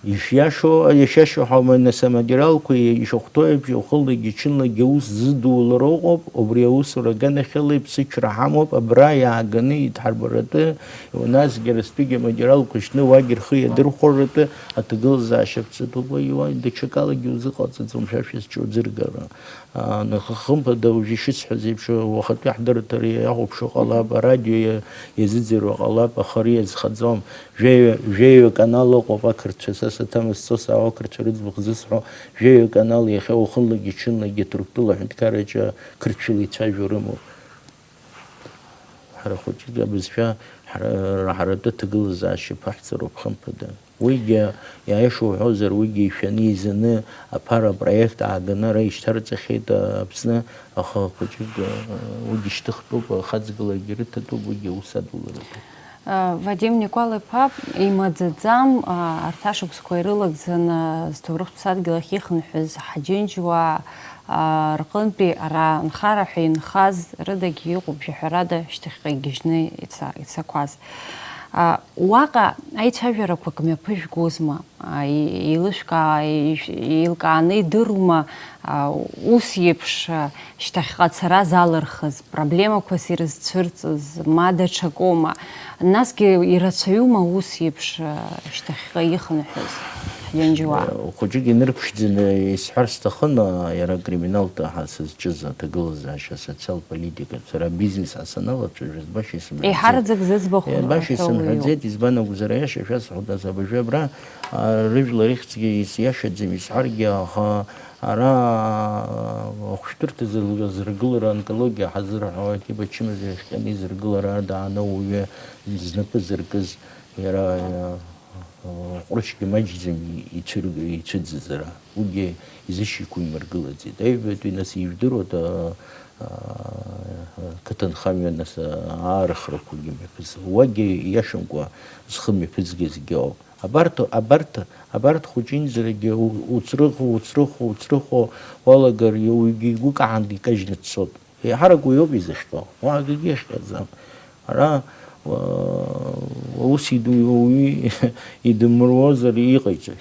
Ишиашоу, иашьашьоу ҳаума, нас, аматериалқәа ишахәҭоу еиԥш, иахыллагьы-ҽынлагьы аус зыдулар ыҟоуп, убри аусура аганахьала иԥсыҽра ҳамоуп, абра иааганы идҳарбаратәы, насгьы арыстәыгьы аматериалқәа шьны уагь рхы иадырхәаратәы аҭагылазаашьа ԥҵатәуп, уи даҽакалагьы узыҟаҵаӡом, шәа шәызҿу аӡыргара. Хымԥада, уажә ишысҳәаз еиԥш, уахатәи ҳдырраҭара иахәаԥшуа ҟалап, арадио иа-, иазыӡырҩуа ҟалап, аха ари иазхаӡом. Жәаҩа, жәаҩа канал ыҟоуп ақырҭцәа, са саҭамыз, сцо саауа ақырҭцәа рыӡбахә зысҳәо, жәаҩа канал иахьа уахынлагьы-ҽынлагьы Ҭырқәтәыла аҳәынҭқарраҿы қырҭшәала ицәажәо рымоуп. Ҳара хәыҷык абызшәа ҳара, ҳара атәы аҭагылазаашьа ԥаҳҵароуп, хымԥада. Уигьы, иааиша уҳәозар, уигьы ишәаны-еизаны аԥара апроект ааганы ара ишьҭарҵахьеит, а, Аԥсны, аха хәыҷык, а, уигьы шьҭыхтәуп, ахаҵгылагьы рыҭатәуп, уигьы аус адуларатәуп. А, Вадим Никәал-иԥа, имаӡаӡам, а, арҭ ашықәсқәа ирылагӡаны зҭоурыхтә ԥсадгьыл ахь ихынҳәыз ҳаџьынџьуаа, а, рҟынтәи ара нхара ҳәа инхаз рыдагьы иҟоуп, жәаҳәарада, шьҭахьҟа игьежьны ица-, ицақәаз. А, уаҟа аицәажәарақәак мҩаԥыжәгозма? А, и-, еилышәкаа-, ишә-, еилкааны идырума, а, ус еиԥш, а, шьҭахьҟа ацара залырхыз, проблемақәас ирызцәырҵыз, ма даҽакоума? Насгьы ирацәаҩума ус еиԥш, а, шьҭахьҟа ихынҳәыз ҳџьынџьуаа? Э, хәыҷык инырԥшӡаны исҳәар сҭахын, а, иара акриминалтә ҳа сызҿыз аҭагылазаашьа, асоциал политика, сара абизнес ҳа саналацәажәоз, баша исымҳәаӡеит. Еиҳараӡак зыӡбахә Э, баша ҳәоу исымҳәаӡеит, избан акәзар, аиаша шәасҳәоит, нас абыржәы абра, а, рыжәлар ихьӡгьы ис-, иашаӡам исҳәаргьы, аха ара, а, ахәшәтәырҭа зыргылара, онкологиа ҳазырҳәо, Акиба ачымазаҩ иахҟьаны изыргылара ада ана уаҩы знапы зыркыз, иара, а, ҟәрышьгьы маҷӡам ицәырг-, ицәыӡыз ара. Уигьы изышьақәимыргылаӡеит. Аҩбатәи, нас, ижәдыруада, а, а, қыҭанхамҩа, нас, а, аарыхрақәагьы мҩаԥызго. Уагьы иашамкәа зхы мҩаԥызгазгьы ауп. Абарҭ, абарҭ, абарҭ хәыҷынӡарагьы у-, уцрыхо, уцрыхо, уцрыхо уалагар, уаҩгьы игәы каҳан икажьны дцоит. Еиҳарак уи ауп изыхҟьо, уа акгьы ихҟьаӡам. Ара, уа, аус иду иуаҩы идымруозар иҟаиҵои?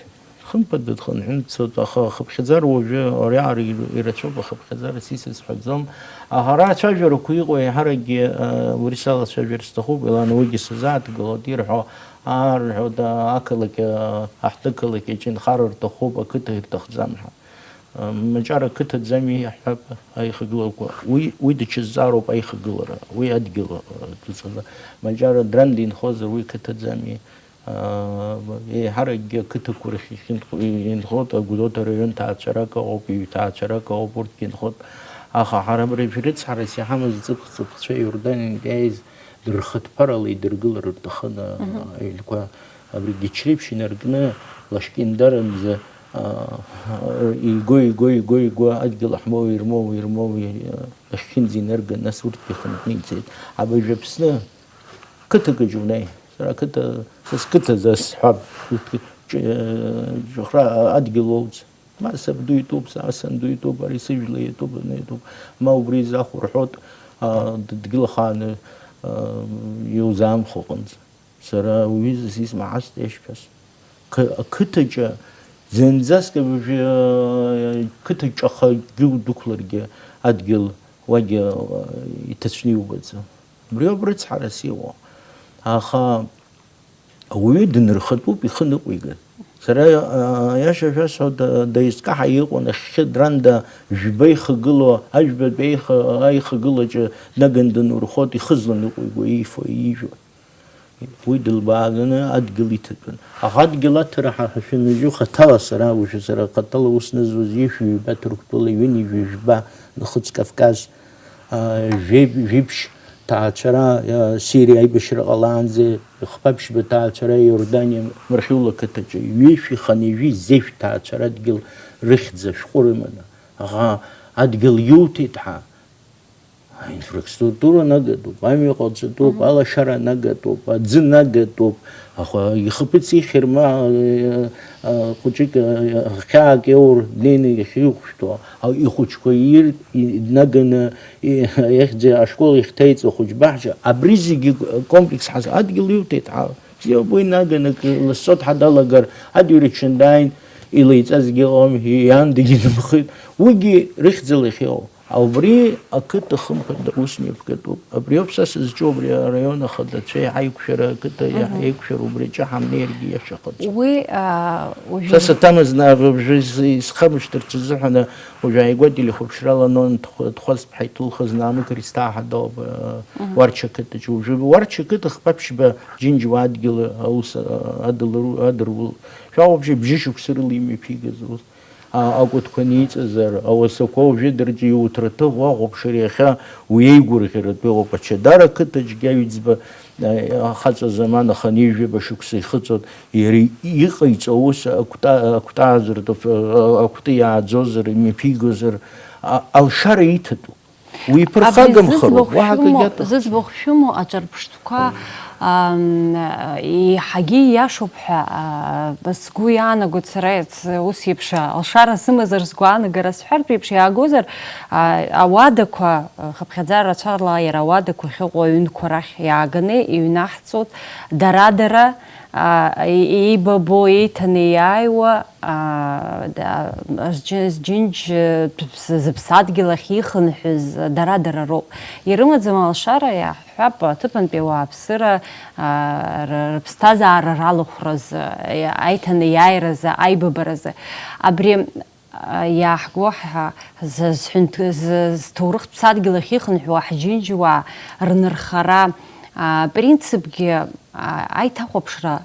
Хымԥада дхынҳәны дцоит, аха ахыԥхьаӡара уажәы ариаара ир-, ирацәоуп, ахыԥхьаӡара сисасҳәаӡом. Аха ара ацәажәарақәа иҟоу еиҳаракгьы, а, уи салацәажәар сҭахуп, Елана, уигьы сазааҭгылоит, ирҳәо, аарҳәоит, а, ақалақь, а, аҳҭнықалақь аҿы инхар рҭахуп, ақыҭа ирҭахӡам ҳәа. Маҷара қыҭаӡами иаҳҳәап, аихагылақәа. Уи, уи даҽа зҵаароуп аихагылара, уи адгьыл, а, дыцәаны. Маҷара Дранда инхозар, уи қыҭаӡами? А, еиҳаракгьы ақыҭақәа рахь ихьынхо-, инхоит, Агәдоуҭа араион ҭаацәарак ыҟоуп, ҩ-ҭаацәарак ыҟоуп, урҭгьы инхоит. Аха ҳара абри рыцҳарас иҳамаз ҵыԥх-ҵыԥхцәа Иорданиантә иааиз дырхыҭԥарала идыргылар рҭахын, а, Мгм. аҩнқәа. Абри Гечреиԥшь инаркны Лашкиндаранӡа, а, иго, иго, иго, иго, адгьыл ҳмоу, ирмоу, ирмоу, и-, ахьхьынӡа инарган, нас урҭгьы хынҳәны ицеит. Абыржә Аԥсны қыҭак аҿы унеи, сара ақыҭа, са сқыҭа за сҳәап, урҭгьы ҿ-, ҿыхра адгьыл уоуц. Ма сабду итәуп, са санду итәуп, ари сыжәла иатәуп, ана иатәуп. Ма убри изахәарҳәоит, а, д-, дгьыл ахааны, а, иузаамхо аҟынӡа. Сара уҩызас исмаҳацт иашьцәас. Қ-, ақыҭаҿы зынӡаск абыржәы, а, қыҭаҿы ахагьы удәықәларгьы адгьыл уагьы, а, иҭацәны иубаӡом. Убриоуп рыцҳарас иҟоу. Аха ауаҩы дынрыхатәуп ихы ныҟәиган. Сара, а, аиаша шәасҳәоит, а, даизкаҳа иҟоу нахьхьи Дранда жәба ихагылоу, ажәбатәи аиха-, аихагылаҿы днаганы дынурхоит, ихызла ныҟәигуа, иифо, иижәуа. Уи дылбааганы адгьыл иҭатәын. Аха адгьыл аҭара ҳа ҳашәынажьу хаҭала сара, уажәы сара хаҭала ус нызуаз ҩышәи ҩба Ҭырқәтәыла, ҩынҩажәи жәба Нхыҵ Кавказ, аа, жәеи-, жәиԥшь ҭаацәара, аа, Сириа аибашьра ҟалаанӡа, хԥа ԥшьба ҭаацәара Иорданиа Мархьула ақыҭаҿы, ҩышәи хынҩажәи зежә ҭаацәара адгьыл рыхьӡ ашәҟәы рыманы, аха адгьыл иуҭеит ҳәа, Аинфраструктура нагатәуп, амҩа ҟаҵатәуп, Мгм. Алашара нагатәуп, аӡы нагатәуп, аха ихаԥыц ихьыр ма, э, э, хәыҷык, э, хьаак иаур днеины иахьихәышәтәуа, а, ихәыҷқәа ир-, и-, днаганы, и-, ихьӡ-, ашкол ихьҭеиҵо ахәыҷ баҳча, абри зегьы комплекс ҳаз-, адгьыл иуҭеит, ҳа-, бзиоуп, уи наганы, к-, лассы ҳадалагар, адырҩаҽны дааин, илеиҵазгьы ыҟам, иан дагьынымхеит, уигьы рыхьӡала ихьоуп. Убри ақыҭа хымԥада ус мҩаԥгатәуп. Абриоуп са сызҿу, абри араион ахадацәеи ҳаиқәшәара, ақыҭа Мгм. ҳаиқәшәара убри аҿы ҳамнеиргьы иашахаӡом. Уи, аа, уажәы Са саҭамыз, наҟ-, уажәы ис-, исхамышҭырц азыҳәан, уажәы ааигәа телехәаԥшрала Нон Тхә-, Тхәасԥҳа иҭылхыз Наамы Кристаа ҳадоуп, аа, Мгм. Уарча ақыҭаҿы. Уажәы Уарча ақыҭа хԥа ԥшьба џьынџьуа адгьыл аус, аа, адылру-, адырулоуп. Шәа уабжьы бжьышықәса рыла имҩаԥигаз ус. А-, акәытқәа ниҵазар, ауасақәа уажәы дырҿиуҭраҭыӷә ахәаԥшыр иахьа уи еигәырӷьаратәы иҟоуп. Ачадара ақыҭаҿгьы аҩӡба, а, хаҵа заман аханеижәаба шықәса ихыҵуан, иара иҟаиҵо аус акәта-, акәтаазыртә аф-, а-, акәты иааӡозар, имҩаԥигозар, а-, алшара иҭатәуп. Уи Абри ԥырхагамхароуп, зыӡбахә уаҳа акгьы шәымоу, аҭахым. Зыӡбахә шәымоу аҿырԥштәқәа, ам, еиҳагьы ииашоуп ҳәа, а, сгәы иаанагоит сара, ус еиԥш алшара сымазар сгәаанагара сҳәартә еиԥш иаагозар, а, ауадақәа, хыԥхьаӡара рацәала иара ауадақәа ахьыҟоу аҩнқәа рахь иааганы иҩнаҳҵоит, дара-дара, а, е-, еибабо, еиҭанеиааиуа, а, да, зџьы-, зџьынџь, э, зыԥсадгьыл ахь ихынҳәыз дара-дара роуп. Ирымаӡам алшара, иаҳҳәап, аҭыԥантәи ауааԥсыра, а, р-, рыԥсҭазаара ралахәразы, аиҭанеиааиразы, аибабаразы. Абри, а, иааҳго ҳа-, з-, зҳәынҭ-, з-, зҭоурыхтә ԥсадгьыл ахь ихынҳәуа ҳџьынџьуаа рнырхара, а, принципгьы, а, аиҭахәаԥшра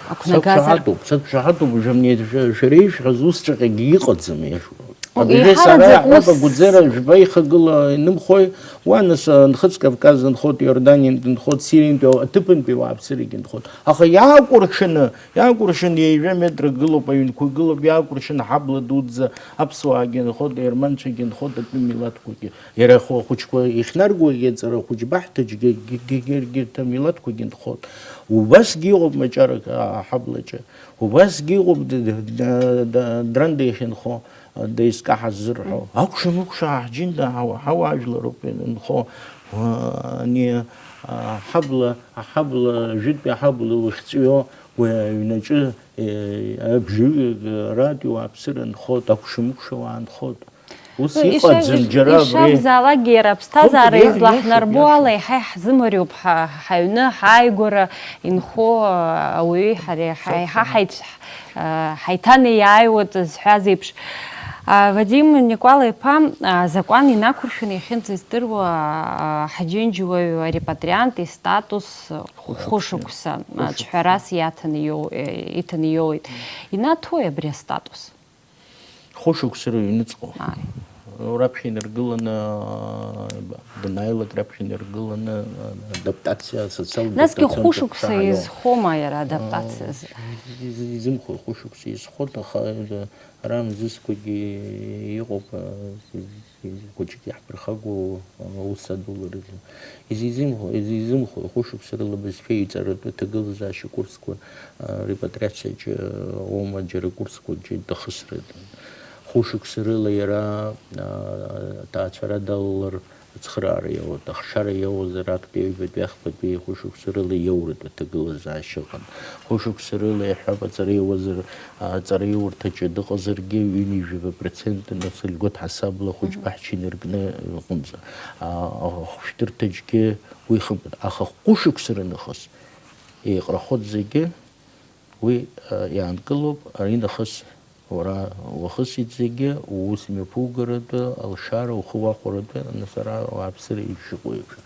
Ақәнагазар? Сақәшаҳаҭуп, сақәшаҳаҭуп, жәамнеи шәа-, шәара ишәҳәаз усҵәҟьагьы иҟаӡам, иашоу. О, Абыржәы сара еиҳараӡак иаҳҳәап, ус агәыӡера жәба ихагыла инымхои, уа нас, а, Нхыҵ Кавказ нхоит, Иорданиантә нхоит, Сириантәи, аҭыԥантәи ауааԥсырагьы нхоит. Аха иаакәыршаны, иаакәыршаны ҩажәа метра гылоуп, аҩнқәа гылоуп, иаакәыршаны ҳабла дуӡӡа аԥсуаагьы нхоит, аерманцәагьы нхоит, атәым милаҭқәагьы. Иара ахәы-, ахәыҷқәа ихьнаргогьы аҵара ахәыҷ баҳҭаҿгьы, егьырҭ амилаҭқәагьы нхоит. Убасгьы иҟоуп маҷарак, а, аҳаблаҿы. Убасгьы иҟоуп д-, д-, д-, д-, Дранда иахьынхо, а, деизкаҳаз зырҳәо. Акәша-мыкәша ҳџьында ҳауа-, ҳауаажәлароуп инхо. А, ани, а, аҳабла, аҳабла, жәытәи аҳабла ухьҵәио, уи аҩнаҿы, е, абжаҩык, аратәи уааԥсыра нхоит, акәша-мыкәша уаанхоит. Ус Ишаз-, иҟаӡам џьара абри. Ишакәзаалакгьы, иара аԥсҭазаара Хымԥада, излаҳнарбо иашоуп, ала иашоуп. Иаҳа иҳзымариоуп ҳа-, ҳаҩны, ҳааигәара инхо, а, ауаҩи ҳареи ҳа-, Сакәзаалак. Иаҳа ҳаицә-, а, ҳаиҭанеиааиуеит зҳәаз еиԥш. А, Вадим Никәала-иԥа, а, азакәан инақәыршәаны иахьынӡаздыруа, а, ҳџьынџьуаҩ арепатриант истатус Хәышықәса. Хәышықәса, а, Хәышықәса. Ҿҳәарас иаҭаны иоу-, э, иҭаны иоуеит. Инаҭои абри астатус? Хәышықәса рыҩныҵҟа. Ааи. Раԥхьа инаргыланы, данааилак раԥхьа инаргыланы, адаптациа, асоциалтә Насгьы адаптациа хәышықәса ҳәа ҳаиуа. Изхома иара адаптациа? Аа, из-, изымхо, хәышықәса изхоит, аха, э, ара мзызқәагьы иҟоуп, э, хәыҷык иаҳԥырхагоу аус адуларазы. Изизымхо, изизымхо, хәышықәса рыла бызшәа иҵаратәы аҭагылазаашьа курсқәа, а, репатриациаҿы, а, оума џьара курсқәаҿы дахысрын. Хәышықәса рыла иара, а, аҭаацәара далалар ацхыраара иауеит. Ахшара иауазар, актәи аҩбатәи ахԥатәи хәышықәса рыла иоуратәы аҭагылазаашьа ыҟан. Хәышықәса рыла иаҳҳәап, аҵара иуазар, аҵараиурҭаҿы дыҟазаргьы, ҩынҩажәаба процент нас льгот ҳасабла хәыҷ Мгм. баҳча инаркны иҟынӡа. А, ахәышәтәырҭаҿгьы уи хымԥада. Аха хәышықәса рынахыс еиҟарахоит зегьы, уи, а, иаанкылоуп, аринахыс уара уахысит зегьы, уус мҩаԥугаратәы, алшара, ухы уахәаратәы, нас ара ауааԥсыра ишыҟоу еиԥш.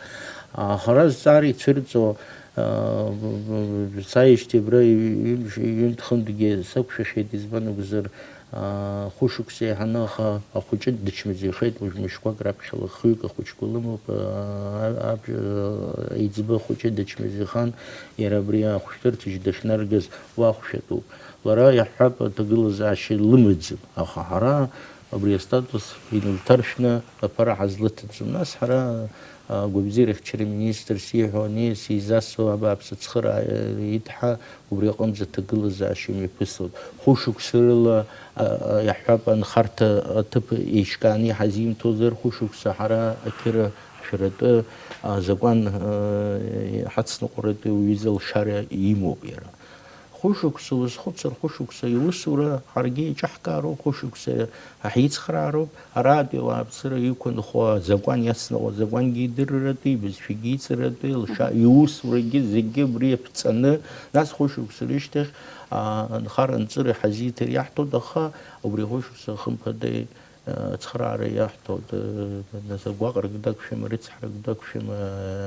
Аха ара зҵаара ицәырҵуа, Сааижьҭеи абра ҩымш-, ҩынтә-хынтәгьы сақәшәахьеит, избан акәзар, хәышықәса еиҳаны, аха ахәыҷы дычмазаҩхеит, уажә мышқәак раԥхьала хҩык ахәыҷқәа лымоуп, а-, аб-, еиҵбы ахәыҷы дычмазаҩхан, иара абри ахәшәтәырҭаҿ дахьнаргаз уахәшәатәуп. Лара иаҳҳәап, аҭагылазаашьа лымаӡам, аха ҳара абри астатус инылҭаршәны аԥара ҳазлыҭаӡом. Нас ҳара, а, агәабзиарахьчара министрс ииҳәо ани сизасуа абааԥс ацхыраара идҳа убри аҟынӡа аҭагылазаашьа мҩаԥысуеит. Хәышықәса рыла, а, а, иаҳҳәап, анхарҭа аҭыԥ еиҿкааны иҳазимҭозар, хәышықәса ҳара ақьыра ҳшәаратәы, а, азакәан, а, ҳацныҟәаратәы уҩыза алшара имоуп иара. Хәышықәса узхәыцыр, хәышықәса иусура ҳаргьы иҿаҳкаароуп, хәышықәса ҳицхраароуп, аратәи ауааԥсыра иқәынхо азакәан иацныҟәо, азакәангьы идырратәы, ибызшәагьы иҵаратәы, лша-, иусурагьы зегьы абри иаԥҵаны, нас хәышықәса рышьҭахь, аа, анхара анҵыра ҳазиҭар иаҳҭоит, аха убри хәышықәса хымԥада, Ацхыраара иаҳҭоит, нас агәаҟрагь дақәшәама, рыцҳарагь дақәшәама,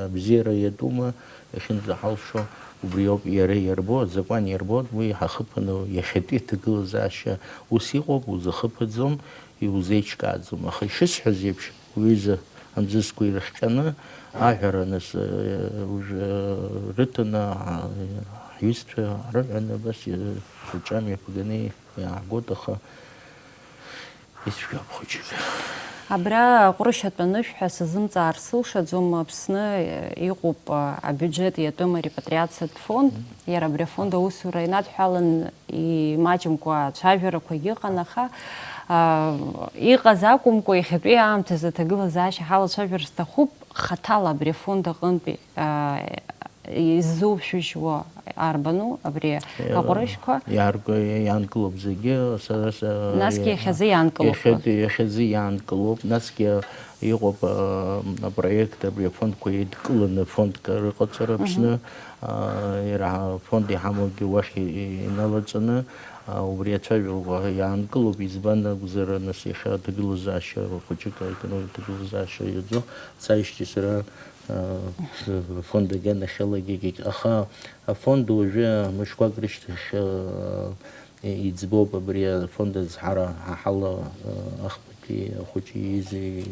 абзиара иатәума, иахьынӡаҳалшо убри ауп иара иарбо, азакәан иарбо, уи ҳахыԥаны иахьатәи аҭагылазаашьа ус иҟоуп, узахыԥаӡом, иузеиҿкааӡом. Аха ишысҳәаз еиԥш, уҩыза амӡызқәа ирыхҟьаны, аҳәара нас, уажә, рыҭаны, ҳҩызцәа ҳрыҳәаны абас, рҿамҩа ԥганы иаагоит, аха Ицәгьоуп хәыҷык. Абра аҟәрышь атәанышә ҳәа сазымҵаар сылшаӡом, Аԥсны иҟоуп, а, абиуџьет иатәым арепатриациатә фонд, иара абри афонд аусура инадҳәалан, имаҷымкәа ацәажәарақәагьы ыҟан, аха, а, иҟаз акәымкәа, иахьатәи аамҭазы аҭагылазаашьа ҳалацәажәар сҭахуп, хаҭала абри афонд аҟынтәи, а, иззуԥшәыжьуа арбану абри Иа-, аҟәрышьқәа? Иаарго-, иаанкылоуп зегьы, са, са, Насгьы иа-, иахьазы иаанкылоуп. Иахьа-, иахьазы иаанкылоуп, насгьы иҟоуп, а, апроект, абри афондқәа еидкыланы фондк рыҟаҵара Аԥсны, а, иара афонд иҳамоугьы уахь и-, и-, иналаҵаны, а, убри ацәажәарақәа иаанкылоуп, избан акәзар, нас иахьа аҭагылазаашьа хәыҷык, аекономикатә ҭагылазаашьа иаӡо, сааижьҭеи сара Афонд агьанахьалагьы, аха афонд уажәы мышқәак рышьҭахь, э, иӡбоуп абри афонд азҳара, ҳа ҳала, э, ахԥатәи ахәыҷы иизи,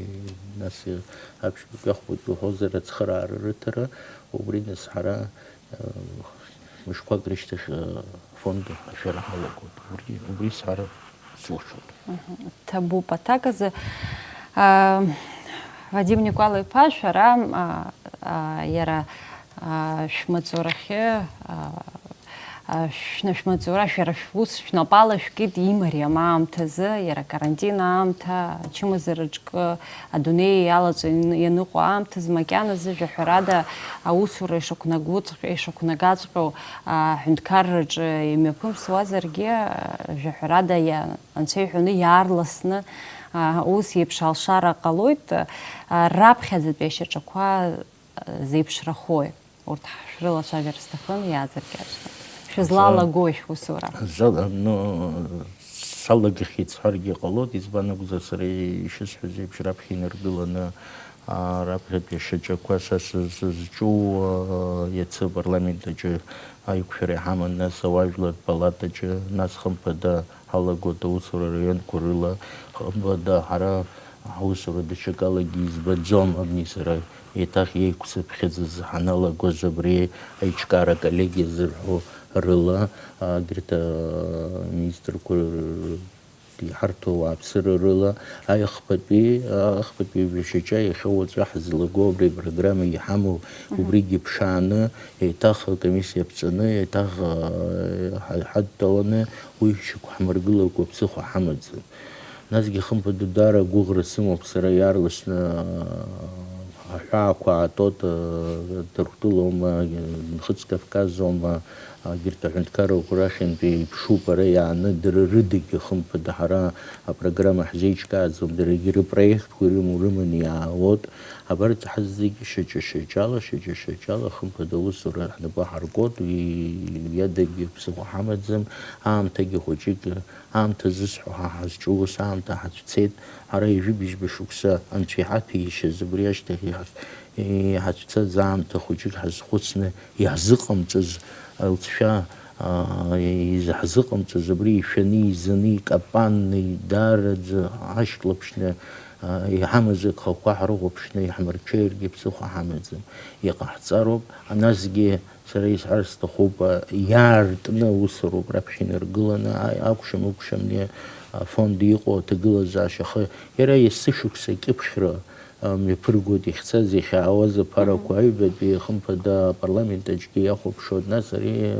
нас, э, аԥшьбатәи ахәбатәи уҳәозар ацхыраара рыҭара, убри нас ҳара, э, мышқәак рышьҭахь, э, афонд ашәара ҳалагоит. Убри, убри сҳәар сылшоит. Мгм. Ҭабуп аҭак азы. А, Вадим Никәала-иԥа, шәара, а, а, иара, а, шәмаҵурахьы, а, а, шәна-, шәмаҵура, шәара шәус шәнапала шәкит имариам аамҭазы, иара карантин аамҭа, ачымазараҿкы адунеи иалаҵо иан-, ианыҟоу аамҭазы, макьаназы, жәаҳәарада, аусура ишақәнагоҵәҟьа-, ишақәнагаҵәҟьоу, а, аҳәынҭқарраҿы имҩаԥымсуазаргьы, а, жәаҳәарада, иа-, Анцәа иҳәаны иаарласны, а, ус еиԥш алшара ҟалоит, а, раԥхьаӡатәи ашьаҿақәа, а, зеиԥшрахои? Урҭ ҳшәрылацәажәар сҭахын, иаазыркьаҿны. Шәызлалагои шәусура? За-, ну, салагахьеит сҳәаргьы ҟалоит, избан акәзар, сара ишысҳәаз еиԥш, раԥхьа инаргыланы, а, раԥхьатәи ашьаҿақәа са сыз-, сызҿу, а, иацы апарламент аҿы аиқәшәара иҳаман, нас ауаажәларратә палатаҿы, нас хымԥада ҳалагоит аусура араионқәа рыла, хымԥада ҳара ҳусура даҽакалагьы избаӡом, абни сара еиҭах еиқәсыԥхьаӡаз ҳаналагоз абри аиҿкаара аколлегиа зырҳәо рыла, егьырҭ аминистрқәа иҳарҭо ауааԥсыра рыла, аихԥатәи, ахԥатәи жәашьаҿа иахьа уаҵәы ҳазлаго абри апрограмма иҳамоу, Мгм. убригьы ԥшааны, еиҭах акомиссиа ԥҵаны, еиҭах, а, ҳа-, ҳадтәаланы уи шьақәҳмыргылакәа ԥсыхәа ҳамаӡам. Насгьы, хымԥада, даара агәыӷра сымоуп сара, иаарласны, а, аҳәаақәа аатоит, а, Ҭырқәтәылоума, Нхыҵ Кавказоума, Егьырҭ аҳәынҭқаррақәа рахьынтәи иԥшуп, ара иааны дара рыдагьы, хымԥада, ҳара апрограмма ҳзеиҿкааӡом, даргьы рыпроектқәа ирымоу рыманы иаауеит, Абарҭ ҳазегь шьаҿа-шьаҿала, шьаҿа-шьаҿала, хымԥада аусура ҳнапы ҳаркуеит, уи иадагьы ԥсыхәа ҳамаӡам, аамҭагьы хәыҷык, аамҭа зысҳәо ҳа ҳазҿу ус аамҭа ҳацәцеит, ҳара ҩажәи быжьба шықәса анцәа иҳаҭәеишьаз, убри ашьҭахь иҳац-, иҳацәцаз аамҭа хәыҷык ҳазхәыцны иаҳзыҟамҵаз лҵшәа, аа, изаҳзыҟамҵаз абри ишәаны, изаны, икапанны, даараӡа ҳашьклаԥшны, аа, иҳамаз агхақәа ҳрыхәаԥшны иаҳмырҽеиргьы ԥсыхәа ҳамаӡам. Иҟаҳҵароуп, насгьы сара исҳәар сҭахуп, аа, иаартны аусуроуп раԥхьа инаргыланы, аа, акәшам-ыкәшамни, афонд иҟоу аҭагылазаашьа ахы, иара есышықәса акьыԥхьра, мҩаԥыргоит, ихьцаз, иахьаауаз аԥарақәа. Мгм. Аҩбатәи, хымԥада, апарламент аҿгьы иахәаԥшуеит, нас ари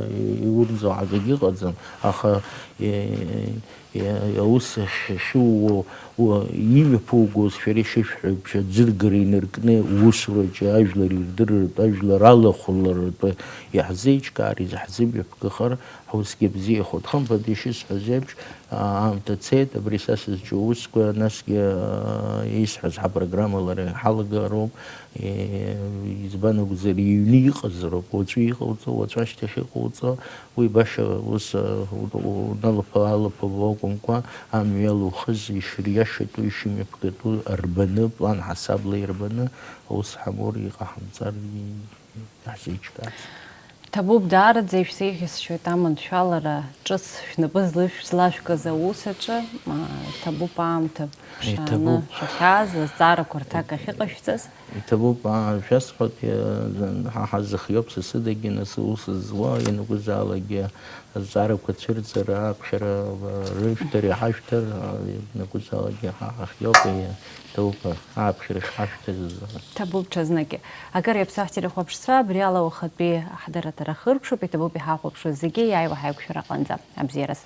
иурӡуа ҳәа акгьы ыҟаӡам, аха, е, е, аус ахьхьыууо, уа, имҩаԥугоз шәара ишышәҳәо еиԥш, аӡыргара инаркны, усураҿы ажәлар ирдырыртә, ажәлар алахәларатәы иаҳзеиҿкаар, изаҳзымҩаԥгахар, ҳусгьы бзиахоит. Хымԥада, ишысҳәаз еиԥш, аамҭа цеит, абри са сызҿу аусқәа, насгьы, аа, исҳәаз ҳапрограммалара иҳалагароуп. Е, избан акәзар, иҩны иҟазароуп, уаҵәы иҟауҵо, уаҵәы ашьҭахь иҟауҵо, уи баша ус, а, у-, у-, уналаԥала-алаԥало акәымкәа, амҩала ухыз ишыриашатәу, ишымҩаԥгатәу рбаны, план ҳасабла ирбаны, аус ҳамур, иҟаҳамҵар, и-, иаҳзеиҿкаац. Ҭабуп, даараӡа ишәзеиӷьасшьоит аманшәалара ҿыц шәнапы злышә-, злашәкыз аус аҿы, а, ҭабуп аамҭа шааны Иҭабуп. шахьааз, азҵаарақәа рҭак ахьыҟашәҵаз. Иҭабуп, аа, шәасҳәоит, иа-, ҳа ҳазыхиоуп, сасыдагьы нас аус зуа, ианакәызаалакгьы азҵаарақәа цәырҵыр, ааԥхьара, а, рышәҭар, иҳашәҭар, а, ианакәызаалакгьы ҳа ҳахиоуп, иа-, иҭабуп, ааԥхьара шҳашәҭаз азы. Ҭабуп ҽазныкгьы. Акыр иаԥсахт телехәаԥшцәа, абри ала уахатәи ҳдырраҭара хыркәшоуп, иҭабуп иҳахәаԥшуа зегьы иааиуа ҳаиқәшәара аҟынӡа. Абзиараз.